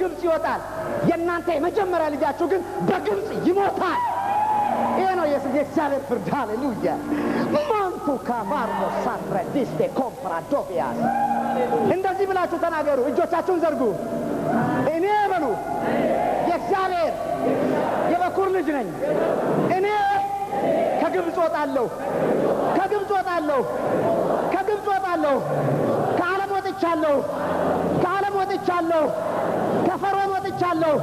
ከግብፅ ይወጣል። የእናንተ የመጀመሪያ ልጃችሁ ግን በግብፅ ይሞታል። ይሄ ነው የእግዚአብሔር ፍርድ። ሃሌሉያ ማንቱ ካቫርሞ ሳትረዲስቴ ኮምፕራዶቪያስ። እንደዚህ ብላችሁ ተናገሩ። እጆቻችሁን ዘርጉ። እኔ በሉ የእግዚአብሔር የበኩር ልጅ ነኝ። እኔ ከግብፅ ወጣለሁ፣ ከግብፅ ወጣለሁ፣ ከግብፅ ወጣለሁ። ከዓለም ወጥቻለሁ፣ ከዓለም ወጥቻለሁ፣ ከፈርዖን ወጥቻለሁ፣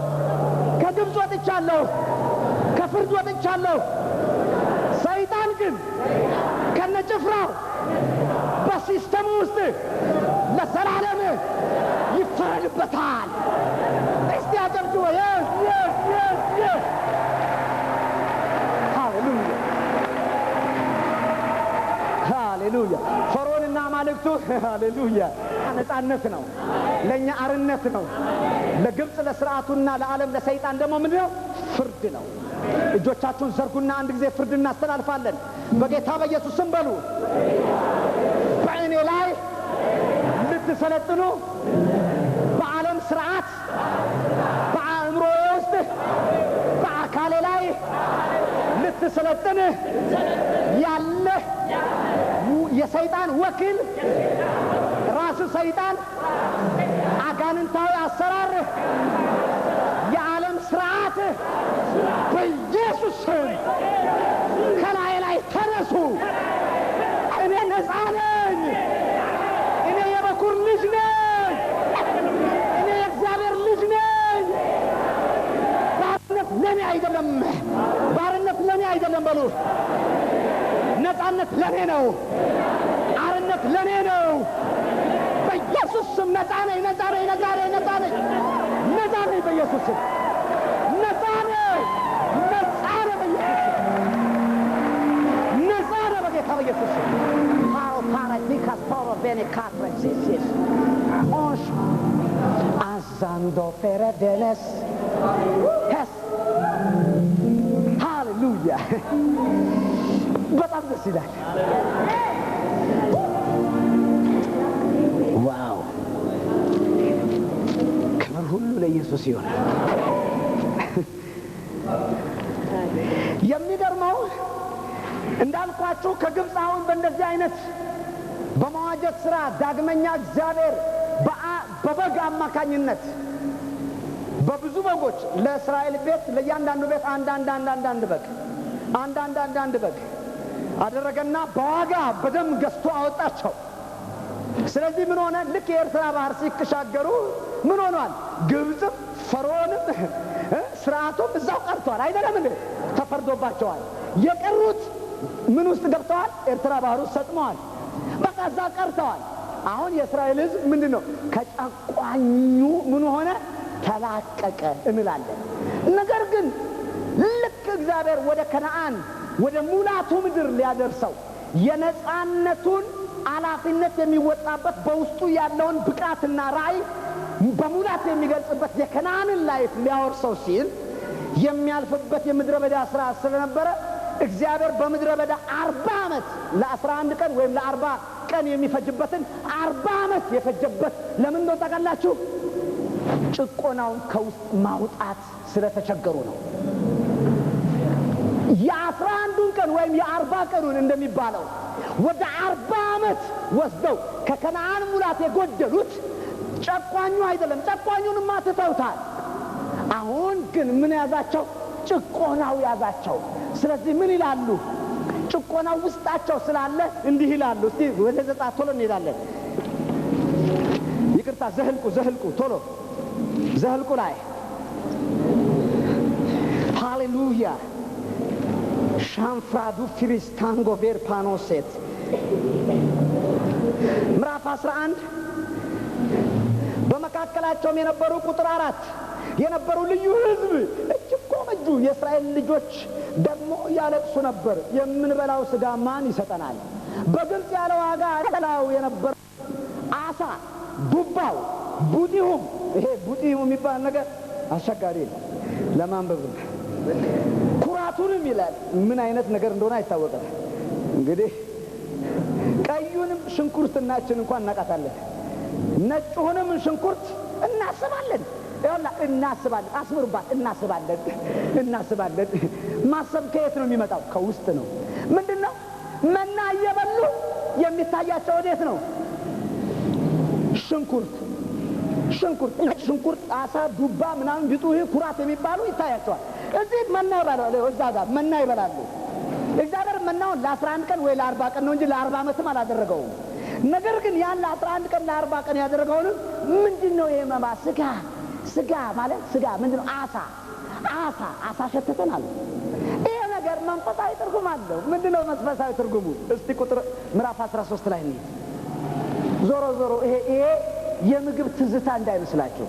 ከግብፅ ወጥቻለሁ፣ ከፍርድ ወጥቻለሁ። ሰይጣን ግን ከነጭፍራው በሲስተሙ ውስጥ ለዘላለም ይፈረድበታል። እስቲ አጨብጭቦ yes, yes, yes, yes። ሃሌሉያ፣ ሃሌሉያ። ፈርዖንና አማልክቱ፣ ሃሌሉያ፣ ነፃነት ነው፣ ለእኛ አርነት ነው። ለግብፅ ለስርዓቱና ለዓለም ለሰይጣን ደግሞ ምንድን ነው? ፍርድ ነው። እጆቻችሁን ዘርጉና አንድ ጊዜ ፍርድ እናስተላልፋለን። በጌታ በኢየሱስ ስም በሉ። በእኔ ላይ ልትሰለጥኑ በዓለም ስርዓት በአእምሮዬ ውስጥ በአካሌ ላይ ልትሰለጥን ያለህ የሰይጣን ወኪል ራሱ ሰይጣን፣ አጋንንታዊ አሰራር፣ የዓለም ስርዓት በኢየሱስ ስም ከላይ ላይ ተነሱ። እኔ ነፃ ነኝ። እኔ የበኩር ልጅ ነኝ። እኔ የእግዚአብሔር ልጅ ነኝ። ባርነት ለኔ አይደለም። ባርነት ለኔ አይደለም በሉ። ነፃነት ለኔ ነው። አርነት ለኔ ነው። በኢየሱስ ስም ነፃ ነኝ፣ ነፃ ነኝ፣ ነፃ ነኝ፣ ነፃ ነኝ፣ ነፃ ነኝ። በኢየሱስ ስም ነፃ ነኝ፣ ነፃ ነኝ። በኢየሱስ ስም ነፃ ነኝ። በጌታ በኢየሱስ ስም ፓሮ ፓራዲካስ ፓሮ ቤኔ ካትረ ሲሲስ ኦሽ አዛንዶ ፌረደነስ ሄስ። ሃሌሉያ፣ በጣም ደስ ይላል። Wow! ክብር ሁሉ ለኢየሱስ ይሁን። የሚገርመው እንዳልኳችሁ ከግብፅ አሁን በእንደዚህ አይነት በመዋጀት ስራ ዳግመኛ እግዚአብሔር በበግ አማካኝነት በብዙ በጎች ለእስራኤል ቤት ለእያንዳንዱ ቤት አንድ አንድ አንድ አንድ አንድ በግ፣ አንድ አንድ አንድ አንድ በግ አደረገና በዋጋ በደም ገዝቶ አወጣቸው። ስለዚህ ምን ሆነ? ልክ የኤርትራ ባህር ሲሻገሩ ምን ሆኗል? ግብፅም ፈርዖንም ስርዓቱም እዛው ቀርቷል። አይደለም እንዴ? ተፈርዶባቸዋል። የቀሩት ምን ውስጥ ገብተዋል? ኤርትራ ባህር ውስጥ ሰጥመዋል። በቃ እዛ ቀርተዋል። አሁን የእስራኤል ሕዝብ ምንድን ነው? ከጨቋኙ ምን ሆነ? ተላቀቀ እንላለን። ነገር ግን ልክ እግዚአብሔር ወደ ከነአን ወደ ሙላቱ ምድር ሊያደርሰው የነፃነቱን ኃላፊነት የሚወጣበት በውስጡ ያለውን ብቃትና ራዕይ በሙላት የሚገልጽበት የከነአንን life ሊያወርሰው ሲል የሚያልፍበት የምድረ በዳ ስራ ስለነበረ እግዚአብሔር በምድረ በዳ 40 ዓመት ለ11 ቀን ወይም ለ40 ቀን የሚፈጅበትን 40 ዓመት የፈጀበት ለምን እንደሆነ ታውቃላችሁ? ጭቆናውን ከውስጥ ማውጣት ስለተቸገሩ ነው። የ11ዱን ቀን ወይም የ40 ቀኑን እንደሚባለው ወደ 40 ዓመት ወስደው ከከነአን ሙላት የጎደሉት ጨቋኙ አይደለም። ጨቋኙንማ ትተውታል። አሁን ግን ምን ያዛቸው? ጭቆናው ያዛቸው። ስለዚህ ምን ይላሉ? ጭቆናው ውስጣቸው ስላለ እንዲህ ይላሉ። እስቲ ወደ ዘጸአት ቶሎ እንሄዳለን። ይቅርታ፣ ዘህልቁ፣ ዘህልቁ፣ ቶሎ ዘህልቁ ላይ። ሃሌሉያ፣ ሻንፍራዱ ፊሪስታንጎ ቬር ፓኖሴት ምዕራፍ 11። በመካከላቸውም የነበሩ ቁጥር 4 የነበሩ ልዩ ሕዝብ እጅግ ጎመጁ። የእስራኤል ልጆች ደግሞ ያለቅሱ ነበር። የምንበላው ስጋ ማን ይሰጠናል? በግብፅ ያለ ዋጋ በላው የነበረ አሳ፣ ዱባው፣ ቡጢሁም፣ ይሄ ቡጢሁም የሚባል ነገር አስቸጋሪ ነው ለማንበብ፣ ኩራቱንም ይላል። ምን አይነት ነገር እንደሆነ አይታወቅም። እንግዲህ ቀዩንም ሽንኩርት እናችን እንኳን እናውቃታለን። ነጩንም ሽንኩርት እናስባለን። ይኸውልህ እናስባለን፣ አስምሩባት፣ እናስባለን፣ እናስባለን። ማሰብ ከየት ነው የሚመጣው? ከውስጥ ነው። ምንድን ነው መና እየበሉ የሚታያቸው ወዴት ነው? ሽንኩርት ሽንኩርት ሽንኩርት፣ አሳ፣ ዱባ ምናምን ቢጡ ይሄ ኩራት የሚባሉ ይታያቸዋል። እዚህ መና ይበላሉ፣ እዛ ጋር መና ይበላሉ። እግዚአብሔር መናውን ለ11 ቀን ወይ ለ40 ቀን ነው እንጂ ለ40 ዓመትም አላደረገውም። ነገር ግን ያን ለ11 ቀን ለ40 ቀን ያደረገውንም ምንድን ነው ይሄ መባ? ስጋ ስጋ ማለት ስጋ ምንድን ነው? አሳ አሳ አሳ ሸተተን አሉ። ይሄ ነገር መንፈሳዊ ትርጉም አለው። ምንድን ነው መንፈሳዊ ትርጉሙ? እስቲ ቁጥር ምዕራፍ 13 ላይ እንሂድ። ዞሮ ዞሮ ይሄ የምግብ ትዝታ እንዳይመስላችሁ፣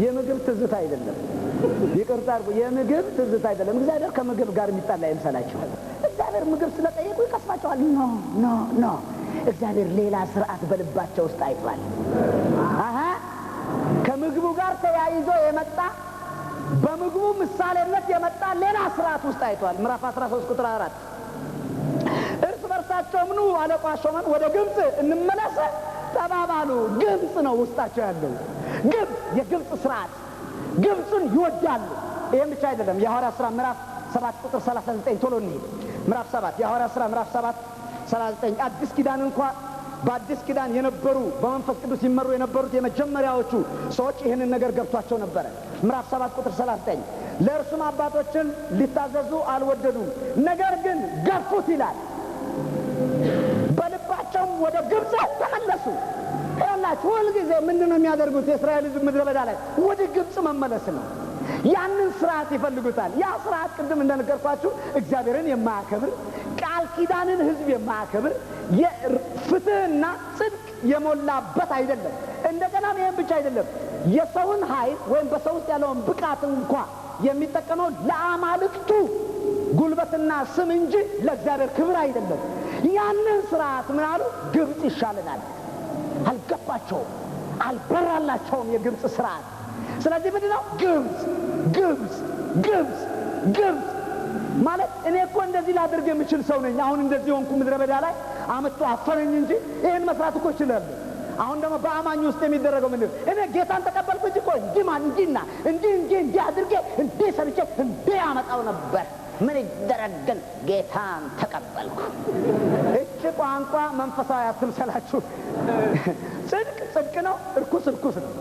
የምግብ ትዝታ አይደለም። ይቅርታ አድርጉ፣ የምግብ ትዝታ አይደለም። እግዚአብሔር ከምግብ ጋር የሚጣላ አይምሰላችሁ። እግዚአብሔር ምግብ ስለጠየቁ ይቀስፋቸዋል። No, no, no። እግዚአብሔር ሌላ ስርዓት በልባቸው ውስጥ አይቷል። አሀ ከምግቡ ጋር ተያይዞ የመጣ፣ በምግቡ ምሳሌነት የመጣ ሌላ ስርዓት ውስጥ አይቷል። ምዕራፍ 13 ቁጥር 4፣ እርስ በርሳቸውም ኑ አለቃ ሾመን ወደ ግብፅ እንመለስ ተባባሉ። ግብፅ ነው ውስጣቸው ያለው፣ ግብፅ፣ የግብፅ ስርዓት፣ ግብፅን ይወዳሉ። ይህም ብቻ አይደለም። የሐዋርያት ሥራ ምዕራፍ 7 ቁጥር 39 ቶሎ እንሂድ። ምዕራፍ 7፣ የሐዋርያት ሥራ ምዕራፍ 7 39። አዲስ ኪዳን እንኳ፣ በአዲስ ኪዳን የነበሩ፣ በመንፈስ ቅዱስ ይመሩ የነበሩት የመጀመሪያዎቹ ሰዎች ይህንን ነገር ገብቷቸው ነበረ። ምዕራፍ 7 ቁጥር 39፣ ለእርሱም አባቶችን ሊታዘዙ አልወደዱም፣ ነገር ግን ገፉት ይላል። በልባቸውም ወደ ግብፅ ተመለሱ። ይኸውላችሁ ሁልጊዜ ምንድን ነው የሚያደርጉት? የእስራኤል ሕዝብ ምድረ በዳ ላይ ወደ ግብፅ መመለስ ነው። ያንን ስርዓት ይፈልጉታል። ያ ስርዓት ቅድም እንደነገርኳችሁ እግዚአብሔርን የማያከብር፣ ቃል ኪዳንን ሕዝብ የማያከብር፣ ፍትህና ጽድቅ የሞላበት አይደለም። እንደገናም ይህም ብቻ አይደለም። የሰውን ኃይል ወይም በሰው ውስጥ ያለውን ብቃት እንኳ የሚጠቀመው ለአማልክቱ ጉልበትና ስም እንጂ ለእግዚአብሔር ክብር አይደለም። ያንን ስርዓት ምን አሉ? ግብፅ ይሻለናል። አልገባቸውም፣ አልበራላቸውም የግብፅ ስርዓት። ስለዚህ ምንድን ነው? ግብፅ፣ ግብፅ፣ ግብፅ፣ ግብፅ ማለት እኔ እኮ እንደዚህ ላደርግ የምችል ሰው ነኝ። አሁን እንደዚህ ሆንኩ፣ ምድረ በዳ ላይ አመጥቶ አፈነኝ እንጂ ይህን መስራት እኮ እችላለሁ። አሁን ደግሞ በአማኝ ውስጥ የሚደረገው ምንድን ነው? እኔ ጌታን ተቀበልኩ እንጂ እኮ እንዲህ ማን እንዲህና እንዲህ እንዲህ እንዲህ አድርጌ እንዲህ ሰርቼ እንዲህ አመጣው ነበር። ምን ይደረግ ግን ጌታን ተቀበልኩ። እች ቋንቋ መንፈሳዊ አትምሰላችሁ። ጽድቅ ጽድቅ ነው፣ እርኩስ እርኩስ ነው።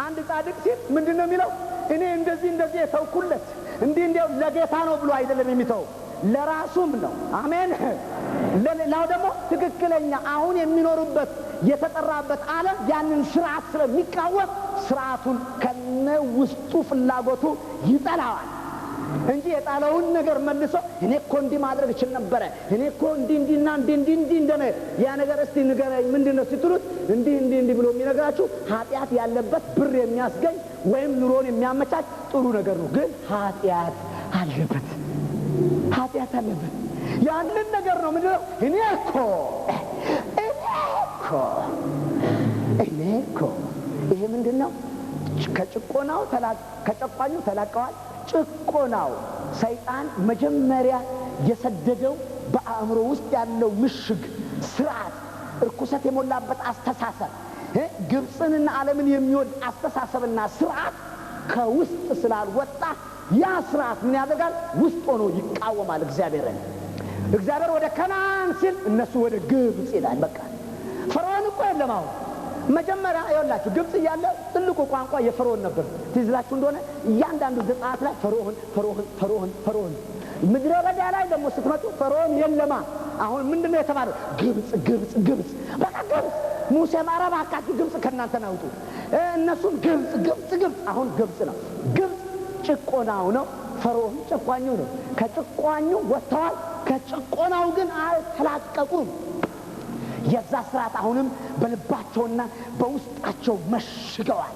አንድ ጻድቅ ሲል ምንድን ነው የሚለው? እኔ እንደዚህ እንደዚህ የተውኩለት እንዲህ እንዲያው ለጌታ ነው ብሎ አይደለም የሚተው፣ ለራሱም ነው። አሜን። ሌላው ደግሞ ትክክለኛ አሁን የሚኖሩበት የተጠራበት ዓለም ያንን ስርዓት ስለሚቃወም ስርዓቱን ከነ ውስጡ ፍላጎቱ ይጠላዋል እንጂ የጣለውን ነገር መልሶ እኔ እኮ እንዲህ ማድረግ እችል ነበረ፣ እኔ እኮ እንዲህ እንዲህና እንዲህ እንዲህ እንዲህ እንደነ ያ ነገር እስቲ ንገረኝ ምንድን ነው ስትሉት እንዲህ እንዲህ እንዲህ ብሎ የሚነግራችሁ ኃጢአት ያለበት ብር የሚያስገኝ ወይም ኑሮን የሚያመቻች ጥሩ ነገር ነው፣ ግን ኃጢአት አለበት፣ ኃጢአት አለበት። ያንን ነገር ነው ምንድን ነው እኔ እኮ እኔ እኮ። ይሄ ምንድን ነው? ከጭቆናው ከጨቋኙ ተላቀዋል። ጭቆናው ሰይጣን መጀመሪያ የሰደደው በአእምሮ ውስጥ ያለው ምሽግ ስርዓት፣ እርኩሰት የሞላበት አስተሳሰብ፣ ግብፅንና ዓለምን የሚወድ አስተሳሰብና ስርዓት ከውስጥ ስላልወጣ ያ ስርዓት ምን ያደርጋል? ውስጥ ሆኖ ይቃወማል እግዚአብሔርን። እግዚአብሔር ወደ ከነዓን ሲል እነሱ ወደ ግብፅ ይላል። በቃ ፈርዖን እኮ የለም አሁን። መጀመሪያ ይኸውላችሁ ግብፅ እያለ ትልቁ ቋንቋ የፈርዖን ነበር። ትዝ ይላችሁ እንደሆነ እያንዳንዱ ዘጸአት ላይ ፈርዖን፣ ፈርዖን፣ ፈርዖን፣ ፈርዖን። ምድረ በዳ ላይ ደግሞ ስትመጡ ፈርዖን የለማ። አሁን ምንድን ነው የተባለው? ግብፅ፣ ግብፅ፣ ግብፅ፣ በቃ ግብፅ። ሙሴም ኧረ እባካችሁ ግብፅ ከእናንተ ናውጡ፣ እነሱም ግብፅ፣ ግብፅ፣ ግብፅ። አሁን ግብፅ ነው። ግብፅ ጭቆናው ነው። ፈርዖን ጨቋኙ ነው። ከጭቋኙ ወጥተዋል። ከጭቆናው ግን አልተላቀቁም። የዛ ስርዓት አሁንም በልባቸውና በውስጣቸው መሽገዋል።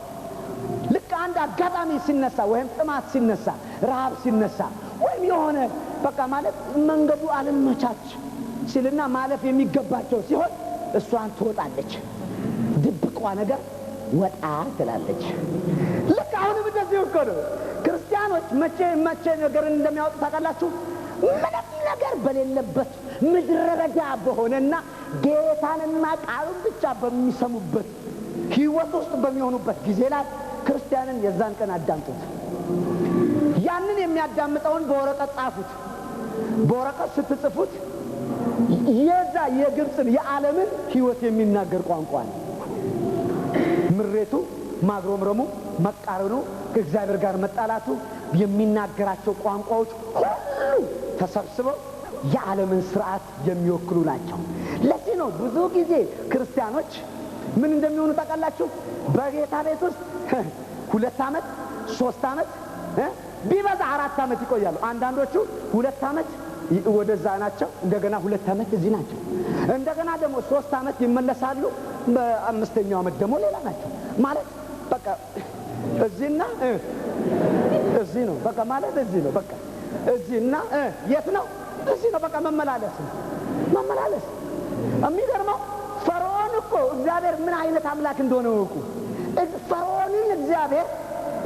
ልክ አንድ አጋጣሚ ሲነሳ ወይም ጥማት ሲነሳ፣ ረሃብ ሲነሳ ወይም የሆነ በቃ ማለት መንገዱ አልመቻች ሲልና ማለፍ የሚገባቸው ሲሆን እሷን ትወጣለች። ድብቋ ነገር ወጣ ትላለች። ልክ አሁንም እንደዚህ እኮ ነው። ክርስቲያኖች መቼ መቼ ነገርን እንደሚያወጡ ታውቃላችሁ? ምንም ነገር በሌለበት፣ ምድረ በዳ በሆነና ጌታንና ቃሉን ብቻ በሚሰሙበት ህይወት ውስጥ በሚሆኑበት ጊዜ ላይ ክርስቲያንን የዛን ቀን አዳምጡት። ያንን የሚያዳምጠውን በወረቀት ጻፉት። በወረቀት ስትጽፉት የዛ የግብፅን የዓለምን ሕይወት የሚናገር ቋንቋ ነው። ምሬቱ፣ ማግሮምረሙ፣ መቃረኑ፣ ከእግዚአብሔር ጋር መጣላቱ የሚናገራቸው ቋንቋዎች ሁሉ ተሰብስበው የዓለምን ስርዓት የሚወክሉ ናቸው። ለዚህ ነው ብዙ ጊዜ ክርስቲያኖች ምን እንደሚሆኑ ታውቃላችሁ? በጌታ ቤት ውስጥ 2 ዓመት 3 ዓመት ቢበዛ 4 ዓመት ይቆያሉ። አንዳንዶቹ 2 ዓመት ወደዛ ናቸው፣ እንደገና 2 ዓመት እዚህ ናቸው፣ እንደገና ደግሞ 3 ዓመት ይመለሳሉ። በአምስተኛው ዓመት ደግሞ ሌላ ናቸው። ማለት በቃ እዚህና እዚህ ነው። በቃ ማለት እዚህ ነው። በቃ እዚህና የት ነው? እዚህ ነው። በቃ መመላለስ ነው፣ መመላለስ። የሚገርመው ፈርዖን እኮ እግዚአብሔር ምን አይነት አምላክ እንደሆነ እወቁ። ፈርዖንን እግዚአብሔር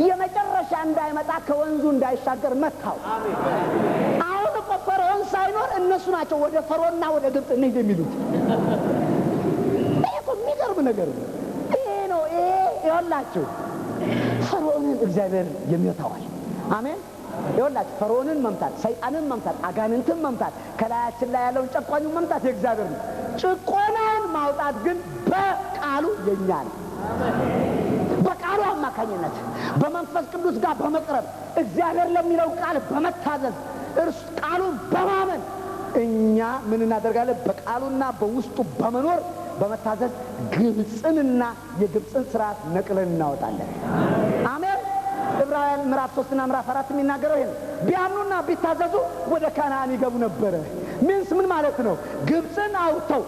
የመጨረሻ እንዳይመጣ ከወንዙ እንዳይሻገር መታው። አሁን እኮ ፈርዖን ሳይኖር እነሱ ናቸው ወደ ፈርዖንና ወደ ግብፅ እንሂድ የሚሉት። ይሄ እኮ የሚገርም ነገር ነው። ይሄ ነው። ይሄ ይኸውላችሁ ፈርዖንን እግዚአብሔር የሚመታዋል። አሜን። ይኸውላችሁ ፈርዖንን መምታት፣ ሰይጣንን መምታት፣ አጋንንትን መምታት፣ ከላያችን ላይ ያለውን ጨቋኙን መምታት የእግዚአብሔር ነው። ጭቆናን ማውጣት ግን በቃሉ የኛ ነው። በቃሉ አማካኝነት በመንፈስ ቅዱስ ጋር በመቅረብ እግዚአብሔር ለሚለው ቃል በመታዘዝ እርሱ ቃሉን በማመን እኛ ምን እናደርጋለን? በቃሉና በውስጡ በመኖር በመታዘዝ ግብፅንና የግብፅን ስርዓት ነቅለን እናወጣለን። አሜን። ዕብራውያን ምዕራፍ 3 እና ምዕራፍ 4 የሚናገረው ይሄ ነው። ቢያምኑና ቢታዘዙ ወደ ከነዓን ይገቡ ነበረ። means ምን ማለት ነው? ግብፅን አውጥተው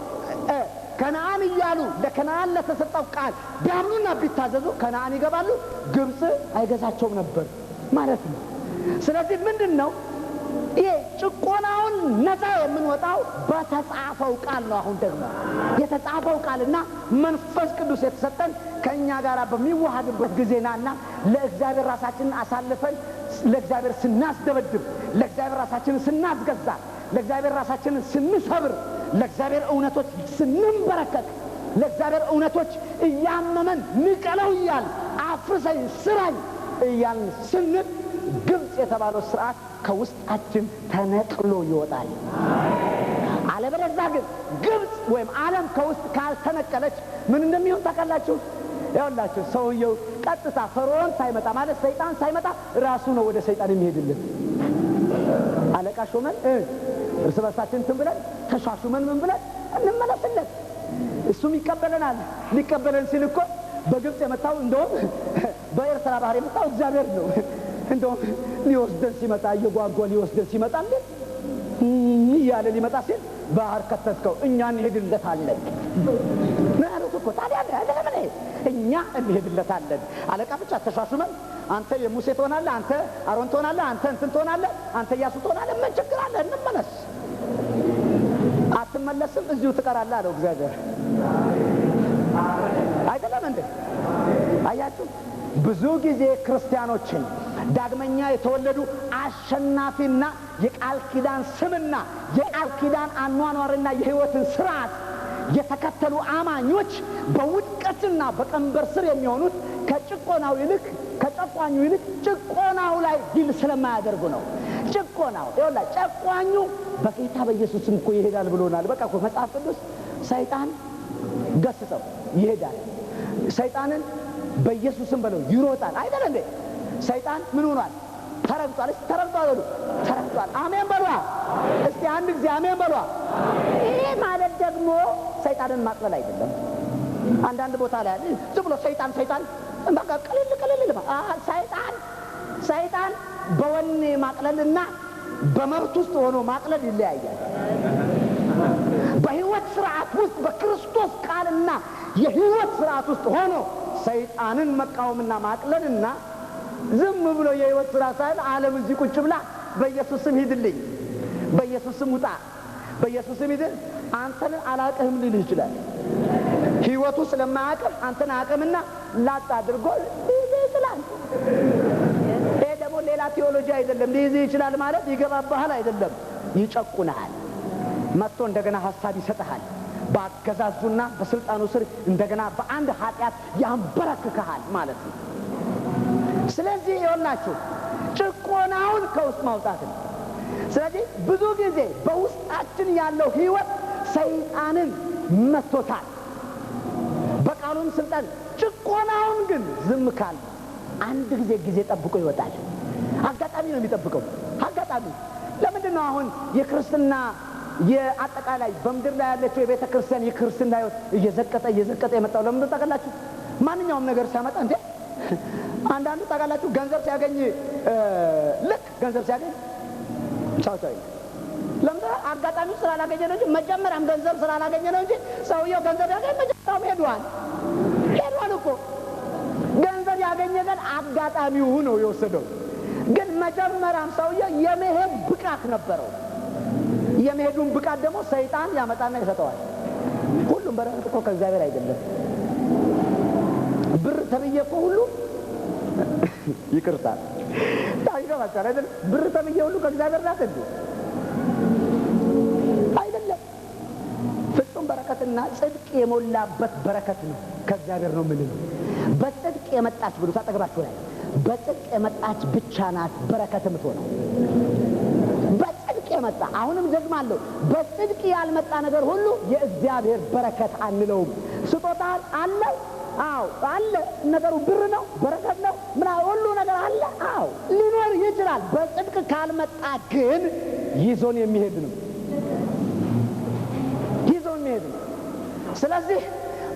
ከነዓን እያሉ ለከነዓን ለተሰጠው ቃል ቢያምኑና ቢታዘዙ ከነዓን ይገባሉ፣ ግብፅ አይገዛቸውም ነበር ማለት ነው። ስለዚህ ምንድን ነው ይሄ ጭቆናውን ነፃ የምንወጣው በተጻፈው ቃል ነው። አሁን ደግሞ የተጻፈው ቃልና መንፈስ ቅዱስ የተሰጠን ከእኛ ጋር በሚዋሃድበት ጊዜናና ለእግዚአብሔር ራሳችንን አሳልፈን ለእግዚአብሔር ስናስደበድብ፣ ለእግዚአብሔር ራሳችንን ስናስገዛ፣ ለእግዚአብሔር ራሳችንን ስንሰብር፣ ለእግዚአብሔር እውነቶች ስንንበረከክ፣ ለእግዚአብሔር እውነቶች እያመመን ንቀለው እያል አፍርሰኝ ስራኝ እያልን ስንል ግብፅ የተባለው ስርዓት ከውስጣችን ተነቅሎ ይወጣል። አለበለዚያ ግን ግብፅ ወይም ዓለም ከውስጥ ካልተነቀለች ምን እንደሚሆን ታውቃላችሁ? ያውላችሁ ሰውየው ቀጥታ ፈርዖን ሳይመጣ ማለት ሰይጣን ሳይመጣ ራሱ ነው ወደ ሰይጣን የሚሄድልን። አለቃ ሾመን እርስ በርሳችን እንትን ብለን ተሿሹመን ምን ብለን እንመለስለት፣ እሱም ይቀበለናል። ሊቀበለን ሲል እኮ በግብፅ የመጣው እንደውም በኤርትራ ባህር የመጣው እግዚአብሔር ነው። እንደውም ሊወስደን ሲመጣ እየጓጓ ሊወስደን ሲመጣ እንዴት እያለ ሊመጣ ሲል ባህር ከተትከው፣ እኛ እንሄድለታለን ነው ያሉት እኮ። ታዲያ ለምን እኛ እንሄድለታለን? አለቃ ብቻ ተሿሹመን አንተ የሙሴ ትሆናለህ፣ አንተ አሮን ትሆናለህ፣ አንተ እንትን ትሆናለህ፣ አንተ ኢያሱ ትሆናለህ። ምን ችግር አለ? እንመለስ። አትመለስም፣ እዚሁ ትቀራለህ አለው እግዚአብሔር። አይደለም እንዴ? አያችሁ፣ ብዙ ጊዜ ክርስቲያኖችን ዳግመኛ የተወለዱ አሸናፊና የቃል ኪዳን ስምና የቃል ኪዳን አኗኗርና የሕይወትን ስርዓት የተከተሉ አማኞች በውድቀትና በቀንበር ስር የሚሆኑት ከጭቆናው ይልቅ ከጨቋኙ ይልቅ ጭቆናው ላይ ድል ስለማያደርጉ ነው። ጭቆናው ይኸውልህ፣ ጨቋኙ በጌታ በኢየሱስም እኮ ይሄዳል ብሎናል። በቃ እኮ መጽሐፍ ቅዱስ ሰይጣን ገስጸው ይሄዳል፣ ሰይጣንን በኢየሱስም በለው ይሮጣል። አይደል እንዴ? ሰይጣን ምን ሆኗል? ተረግጧል። እስቲ ተረግጧል በሉ። ተረግጧል። አሜን በሏ። እስቲ አንድ ጊዜ አሜን በሏ። ይሄ ማለት ደግሞ ሰይጣንን ማቅለል አይደለም። አንዳንድ ቦታ ላይ ዝም ብሎ ሰይጣን ሰይጣን በቃ ቅልል ቅልል ሰይጣን ሰይጣን በወኔ ማቅለልና በመብት ውስጥ ሆኖ ማቅለል ይለያያል። በህይወት ስርዓት ውስጥ በክርስቶስ ቃልና የህይወት ስርዓት ውስጥ ሆኖ ሰይጣንን መቃወምና ማቅለልና ዝም ብሎ የህይወት ስርዓት ሳይሆን ዓለም እዚህ ቁጭ ብላ በኢየሱስ ስም ሂድልኝ፣ በኢየሱስ ስም ውጣ፣ በኢየሱስ ስም ሂድ፣ አንተን አላቅህም ሊልህ ይችላል። ህይወቱ ስለማያቅህ አንተን አያቅምና ላጥ አድርጎ ሊይዝህ ይችላል። ይሄ ደግሞ ሌላ ቴዎሎጂ አይደለም። ሊይዝህ ይችላል ማለት ይገባብሃል አይደለም፣ ይጨቁንሃል። መጥቶ እንደገና ሀሳብ ይሰጥሃል። በአገዛዙና በስልጣኑ ስር እንደገና በአንድ ኃጢአት ያንበረክክሃል ማለት ነው። ስለዚህ ይኸውላችሁ ጭቆናውን ከውስጥ ማውጣት ነው። ስለዚህ ብዙ ጊዜ በውስጣችን ያለው ህይወት ሰይጣንን መቶታል። በቃሉም ስልጣን ጭቆናውን ግን ዝም ካል አንድ ጊዜ ጊዜ ጠብቆ ይወጣል። አጋጣሚ ነው የሚጠብቀው። አጋጣሚ ለምንድን ነው አሁን የክርስትና የአጠቃላይ በምድር ላይ ያለችው የቤተ ክርስቲያን የክርስትና ህይወት እየዘቀጠ እየዘቀጠ የመጣው ለምንድን ነው ታውቃላችሁ? ማንኛውም ነገር ሲያመጣ እንዴ አንዳንዱ ታውቃላችሁ፣ ገንዘብ ሲያገኝ ልክ ገንዘብ ሲያገኝ ቻው ቻው ይላል። ለምን አጋጣሚው ስላላገኘ ነው እንጂ መጀመሪያም ገንዘብ ስላላገኘ ነው እንጂ ሰውየው ገንዘብ ያገኝ መጀመሪያውም ሄዷል ሄዷል እኮ ገንዘብ ያገኘ ቀን አጋጣሚው ነው የወሰደው። ግን መጀመሪያም ሰውየው የመሄድ ብቃት ነበረው። የመሄዱን ብቃት ደግሞ ሰይጣን ያመጣና ይሰጠዋል። ሁሉም በረከት እኮ ከእግዚአብሔር አይደለም። ብር ተብዬ እኮ ሁሉ ይቅርታ ይገባችኋል አይደል? ብር ተብዬ ሁሉ ከእግዚአብሔር ናት እንዴ? አይደለም። ፍጹም በረከትና ጽድቅ የሞላበት በረከት ነው ከእግዚአብሔር ነው የምንለው። በጽድቅ የመጣች ብሉ ታጠገባችሁ ላይ በጽድቅ የመጣች ብቻ ናት በረከት የምትሆነው። በጽድቅ የመጣ አሁንም ደግማለሁ፣ በጽድቅ ያልመጣ ነገር ሁሉ የእግዚአብሔር በረከት አንለውም። ስጦታ አለው፣ አዎ አለ። ነገሩ ብር ነው፣ በረከት ነው፣ ምና ሁሉ ነገር አለ፣ አዎ ሊኖር ይችላል። በጽድቅ ካልመጣ ግን ይዞን የሚሄድ ነው፣ ይዞን የሚሄድ ነው። ስለዚህ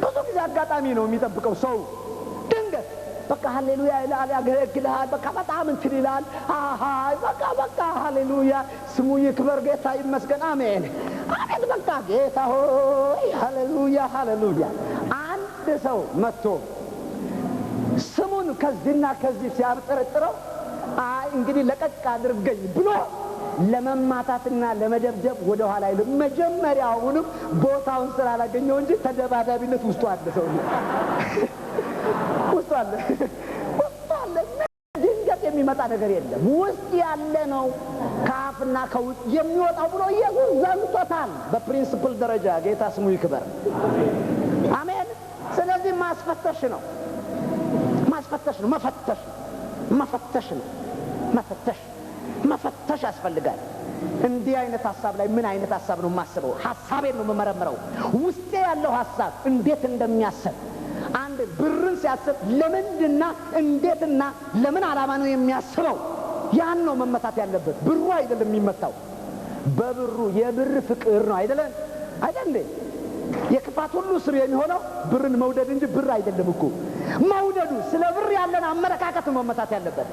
ብዙ ጊዜ አጋጣሚ ነው የሚጠብቀው ሰው ድንገት በቃ ሃሌሉያ ይላል፣ ያገለግልሃል። በቃ በጣም እንትን ይላል። አሃ በቃ በቃ ሃሌሉያ፣ ስሙ ይክበር፣ ጌታ ይመስገን፣ አሜን አሜን። በቃ ጌታ ሆይ ሃሌሉያ ሃሌሉያ። አንድ ሰው መጥቶ ስሙን ከዚህና ከዚህ ሲያብጠረጥረው አይ እንግዲህ ለቀቅ አድርገኝ ብሎ ለመማታትና ለመደብደብ ወደ ኋላ አይልም። መጀመሪያውንም ቦታውን ስላላገኘው እንጂ ተደባዳቢነት ውስጡ አለ፣ ሰው ውስጡ አለ፣ ውስጡ አለ። ድንገት የሚመጣ ነገር የለም። ውስጥ ያለ ነው ከአፍና ከውጭ የሚወጣው ብሎ ኢየሱስ ዘግቶታል። በ principle ደረጃ ጌታ ስሙ ይክበር፣ አሜን። ስለዚህ ማስፈተሽ ነው፣ ማስፈተሽ ነው፣ መፈተሽ ነው፣ መፈተሽ ነው፣ መፈተሽ መፈተሽ ያስፈልጋል። እንዲህ አይነት ሀሳብ ላይ ምን አይነት ሀሳብ ነው የማስበው? ሀሳቤን ነው የምመረምረው። ውስጤ ያለው ሀሳብ እንዴት እንደሚያስብ አንድ ብርን ሲያስብ ለምንድና እንዴትና ለምን ዓላማ ነው የሚያስበው? ያን ነው መመታት ያለበት። ብሩ አይደለም የሚመታው፣ በብሩ የብር ፍቅር ነው አይደለም አይደል እንዴ? የክፋት ሁሉ ስር የሚሆነው ብርን መውደድ እንጂ ብር አይደለም እኮ መውደዱ። ስለ ብር ያለን አመለካከት ነው መመታት ያለበት።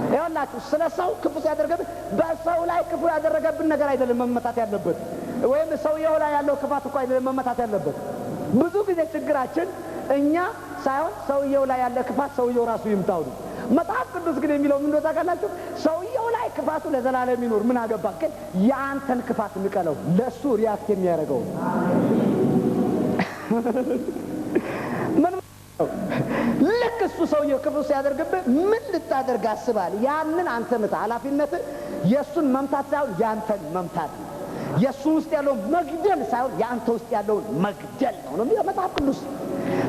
ይኸውላችሁ ስለ ሰው ክፉ ሲያደርገብን በሰው ላይ ክፉ ያደረገብን ነገር አይደለም መመታት ያለበት፣ ወይም ሰውየው ላይ ያለው ክፋት እኮ አይደለም መመታት ያለበት። ብዙ ጊዜ ችግራችን እኛ ሳይሆን ሰውየው ላይ ያለ ክፋት ሰውየው ራሱ ይምታው ነው። መጽሐፍ ቅዱስ ግን የሚለው ምን እንደሆነ ታውቃላችሁ? ሰውየው ላይ ክፋቱ ለዘላለም ይኖር ምን አገባ፣ ግን የአንተን ክፋት ንቀለው፣ ለእሱ react የሚያደርገው ምን ልክ እሱ ሰውየው ክፉ ሲያደርግብህ ምን ልታደርግ አስባል? ያንን አንተ ምታ። ኃላፊነትህ የእሱን መምታት ሳይሆን ያንተን መምታት ነው። የእሱ ውስጥ ያለውን መግደል ሳይሆን የአንተ ውስጥ ያለውን መግደል ነው ነው የሚለው መጽሐፍ ቅዱስ።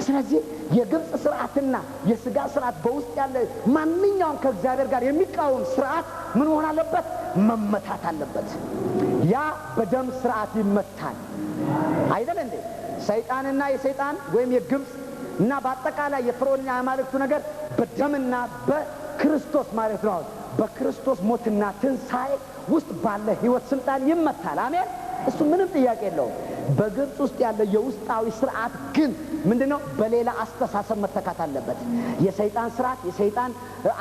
ስለዚህ የግብፅ ስርዓትና የስጋ ስርዓት በውስጥ ያለ ማንኛውም ከእግዚአብሔር ጋር የሚቃወም ስርዓት ምን መሆን አለበት? መመታት አለበት። ያ በደም ስርዓት ይመታል አይደል እንዴ? ሰይጣንና የሰይጣን ወይም የግብፅ እና በአጠቃላይ የፍርዖንና የአማልክቱ ነገር በደምና በክርስቶስ ማለት ነው። አሁን በክርስቶስ ሞትና ትንሣኤ ውስጥ ባለ ሕይወት ስልጣን ይመታል። አሜን። እሱ ምንም ጥያቄ የለውም። በግብፅ ውስጥ ያለ የውስጣዊ ስርዓት ግን ምንድነው? በሌላ አስተሳሰብ መተካት አለበት። የሰይጣን ስርዓት፣ የሰይጣን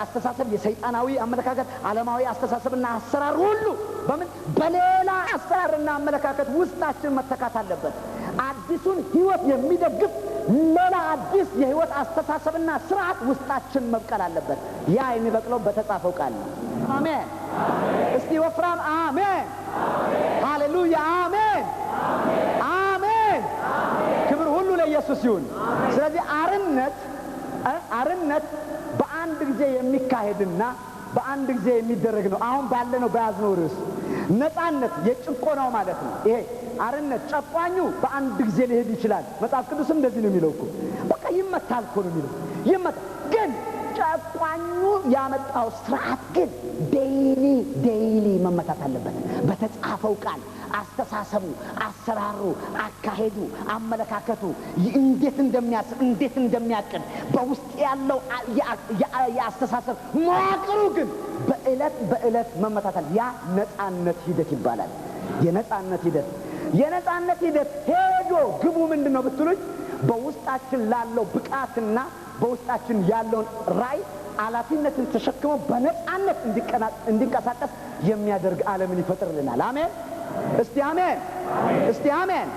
አስተሳሰብ፣ የሰይጣናዊ አመለካከት፣ ዓለማዊ አስተሳሰብና አሰራር ሁሉ በምን በሌላ አሰራርና አመለካከት ውስጣችን መተካት አለበት። አዲሱን ሕይወት የሚደግፍ ሌላ አዲስ የሕይወት አስተሳሰብና ስርዓት ውስጣችን መብቀል አለበት። ያ የሚበቅለው በተጻፈው ቃል ነው። አሜን። እስቲ ወፍራም አሜን። ሃሌሉያ አሜን፣ አሜን። ክብር ሁሉ ለኢየሱስ ይሁን። ስለዚህ አርነት አርነት በአንድ ጊዜ የሚካሄድና በአንድ ጊዜ የሚደረግ ነው። አሁን ባለነው በያዝነው ርዕስ ነፃነት የጭቆናው ማለት ነው። ይሄ አርነት ጨቋኙ በአንድ ጊዜ ሊሄድ ይችላል። መጽሐፍ ቅዱስም እንደዚህ ነው የሚለው እኮ በቃ ይመታል እኮ ነው የሚለው ይመታል። ግን ጨቋኙ ያመጣው ስርዓት ግን daily daily መመታት አለበት። በተጻፈው ቃል አስተሳሰቡ፣ አሰራሩ፣ አካሄዱ፣ አመለካከቱ እንዴት እንደሚያስብ፣ እንዴት እንደሚያቅድ፣ በውስጥ ያለው የአስተሳሰብ መዋቅሩ ግን በዕለት በዕለት መመታት አለ። ያ ነፃነት ሂደት ይባላል። የነፃነት ሂደት ሄዶ ግቡ ምንድን ነው ብትሉኝ፣ በውስጣችን ላለው ብቃትና በውስጣችን ያለውን ራዕይ ኃላፊነትን ተሸክሞ በነፃነት እንዲንቀሳቀስ የሚያደርግ ዓለምን ይፈጥርልናል። አሜን። እስቲ አሜን። እስቲ አሜን።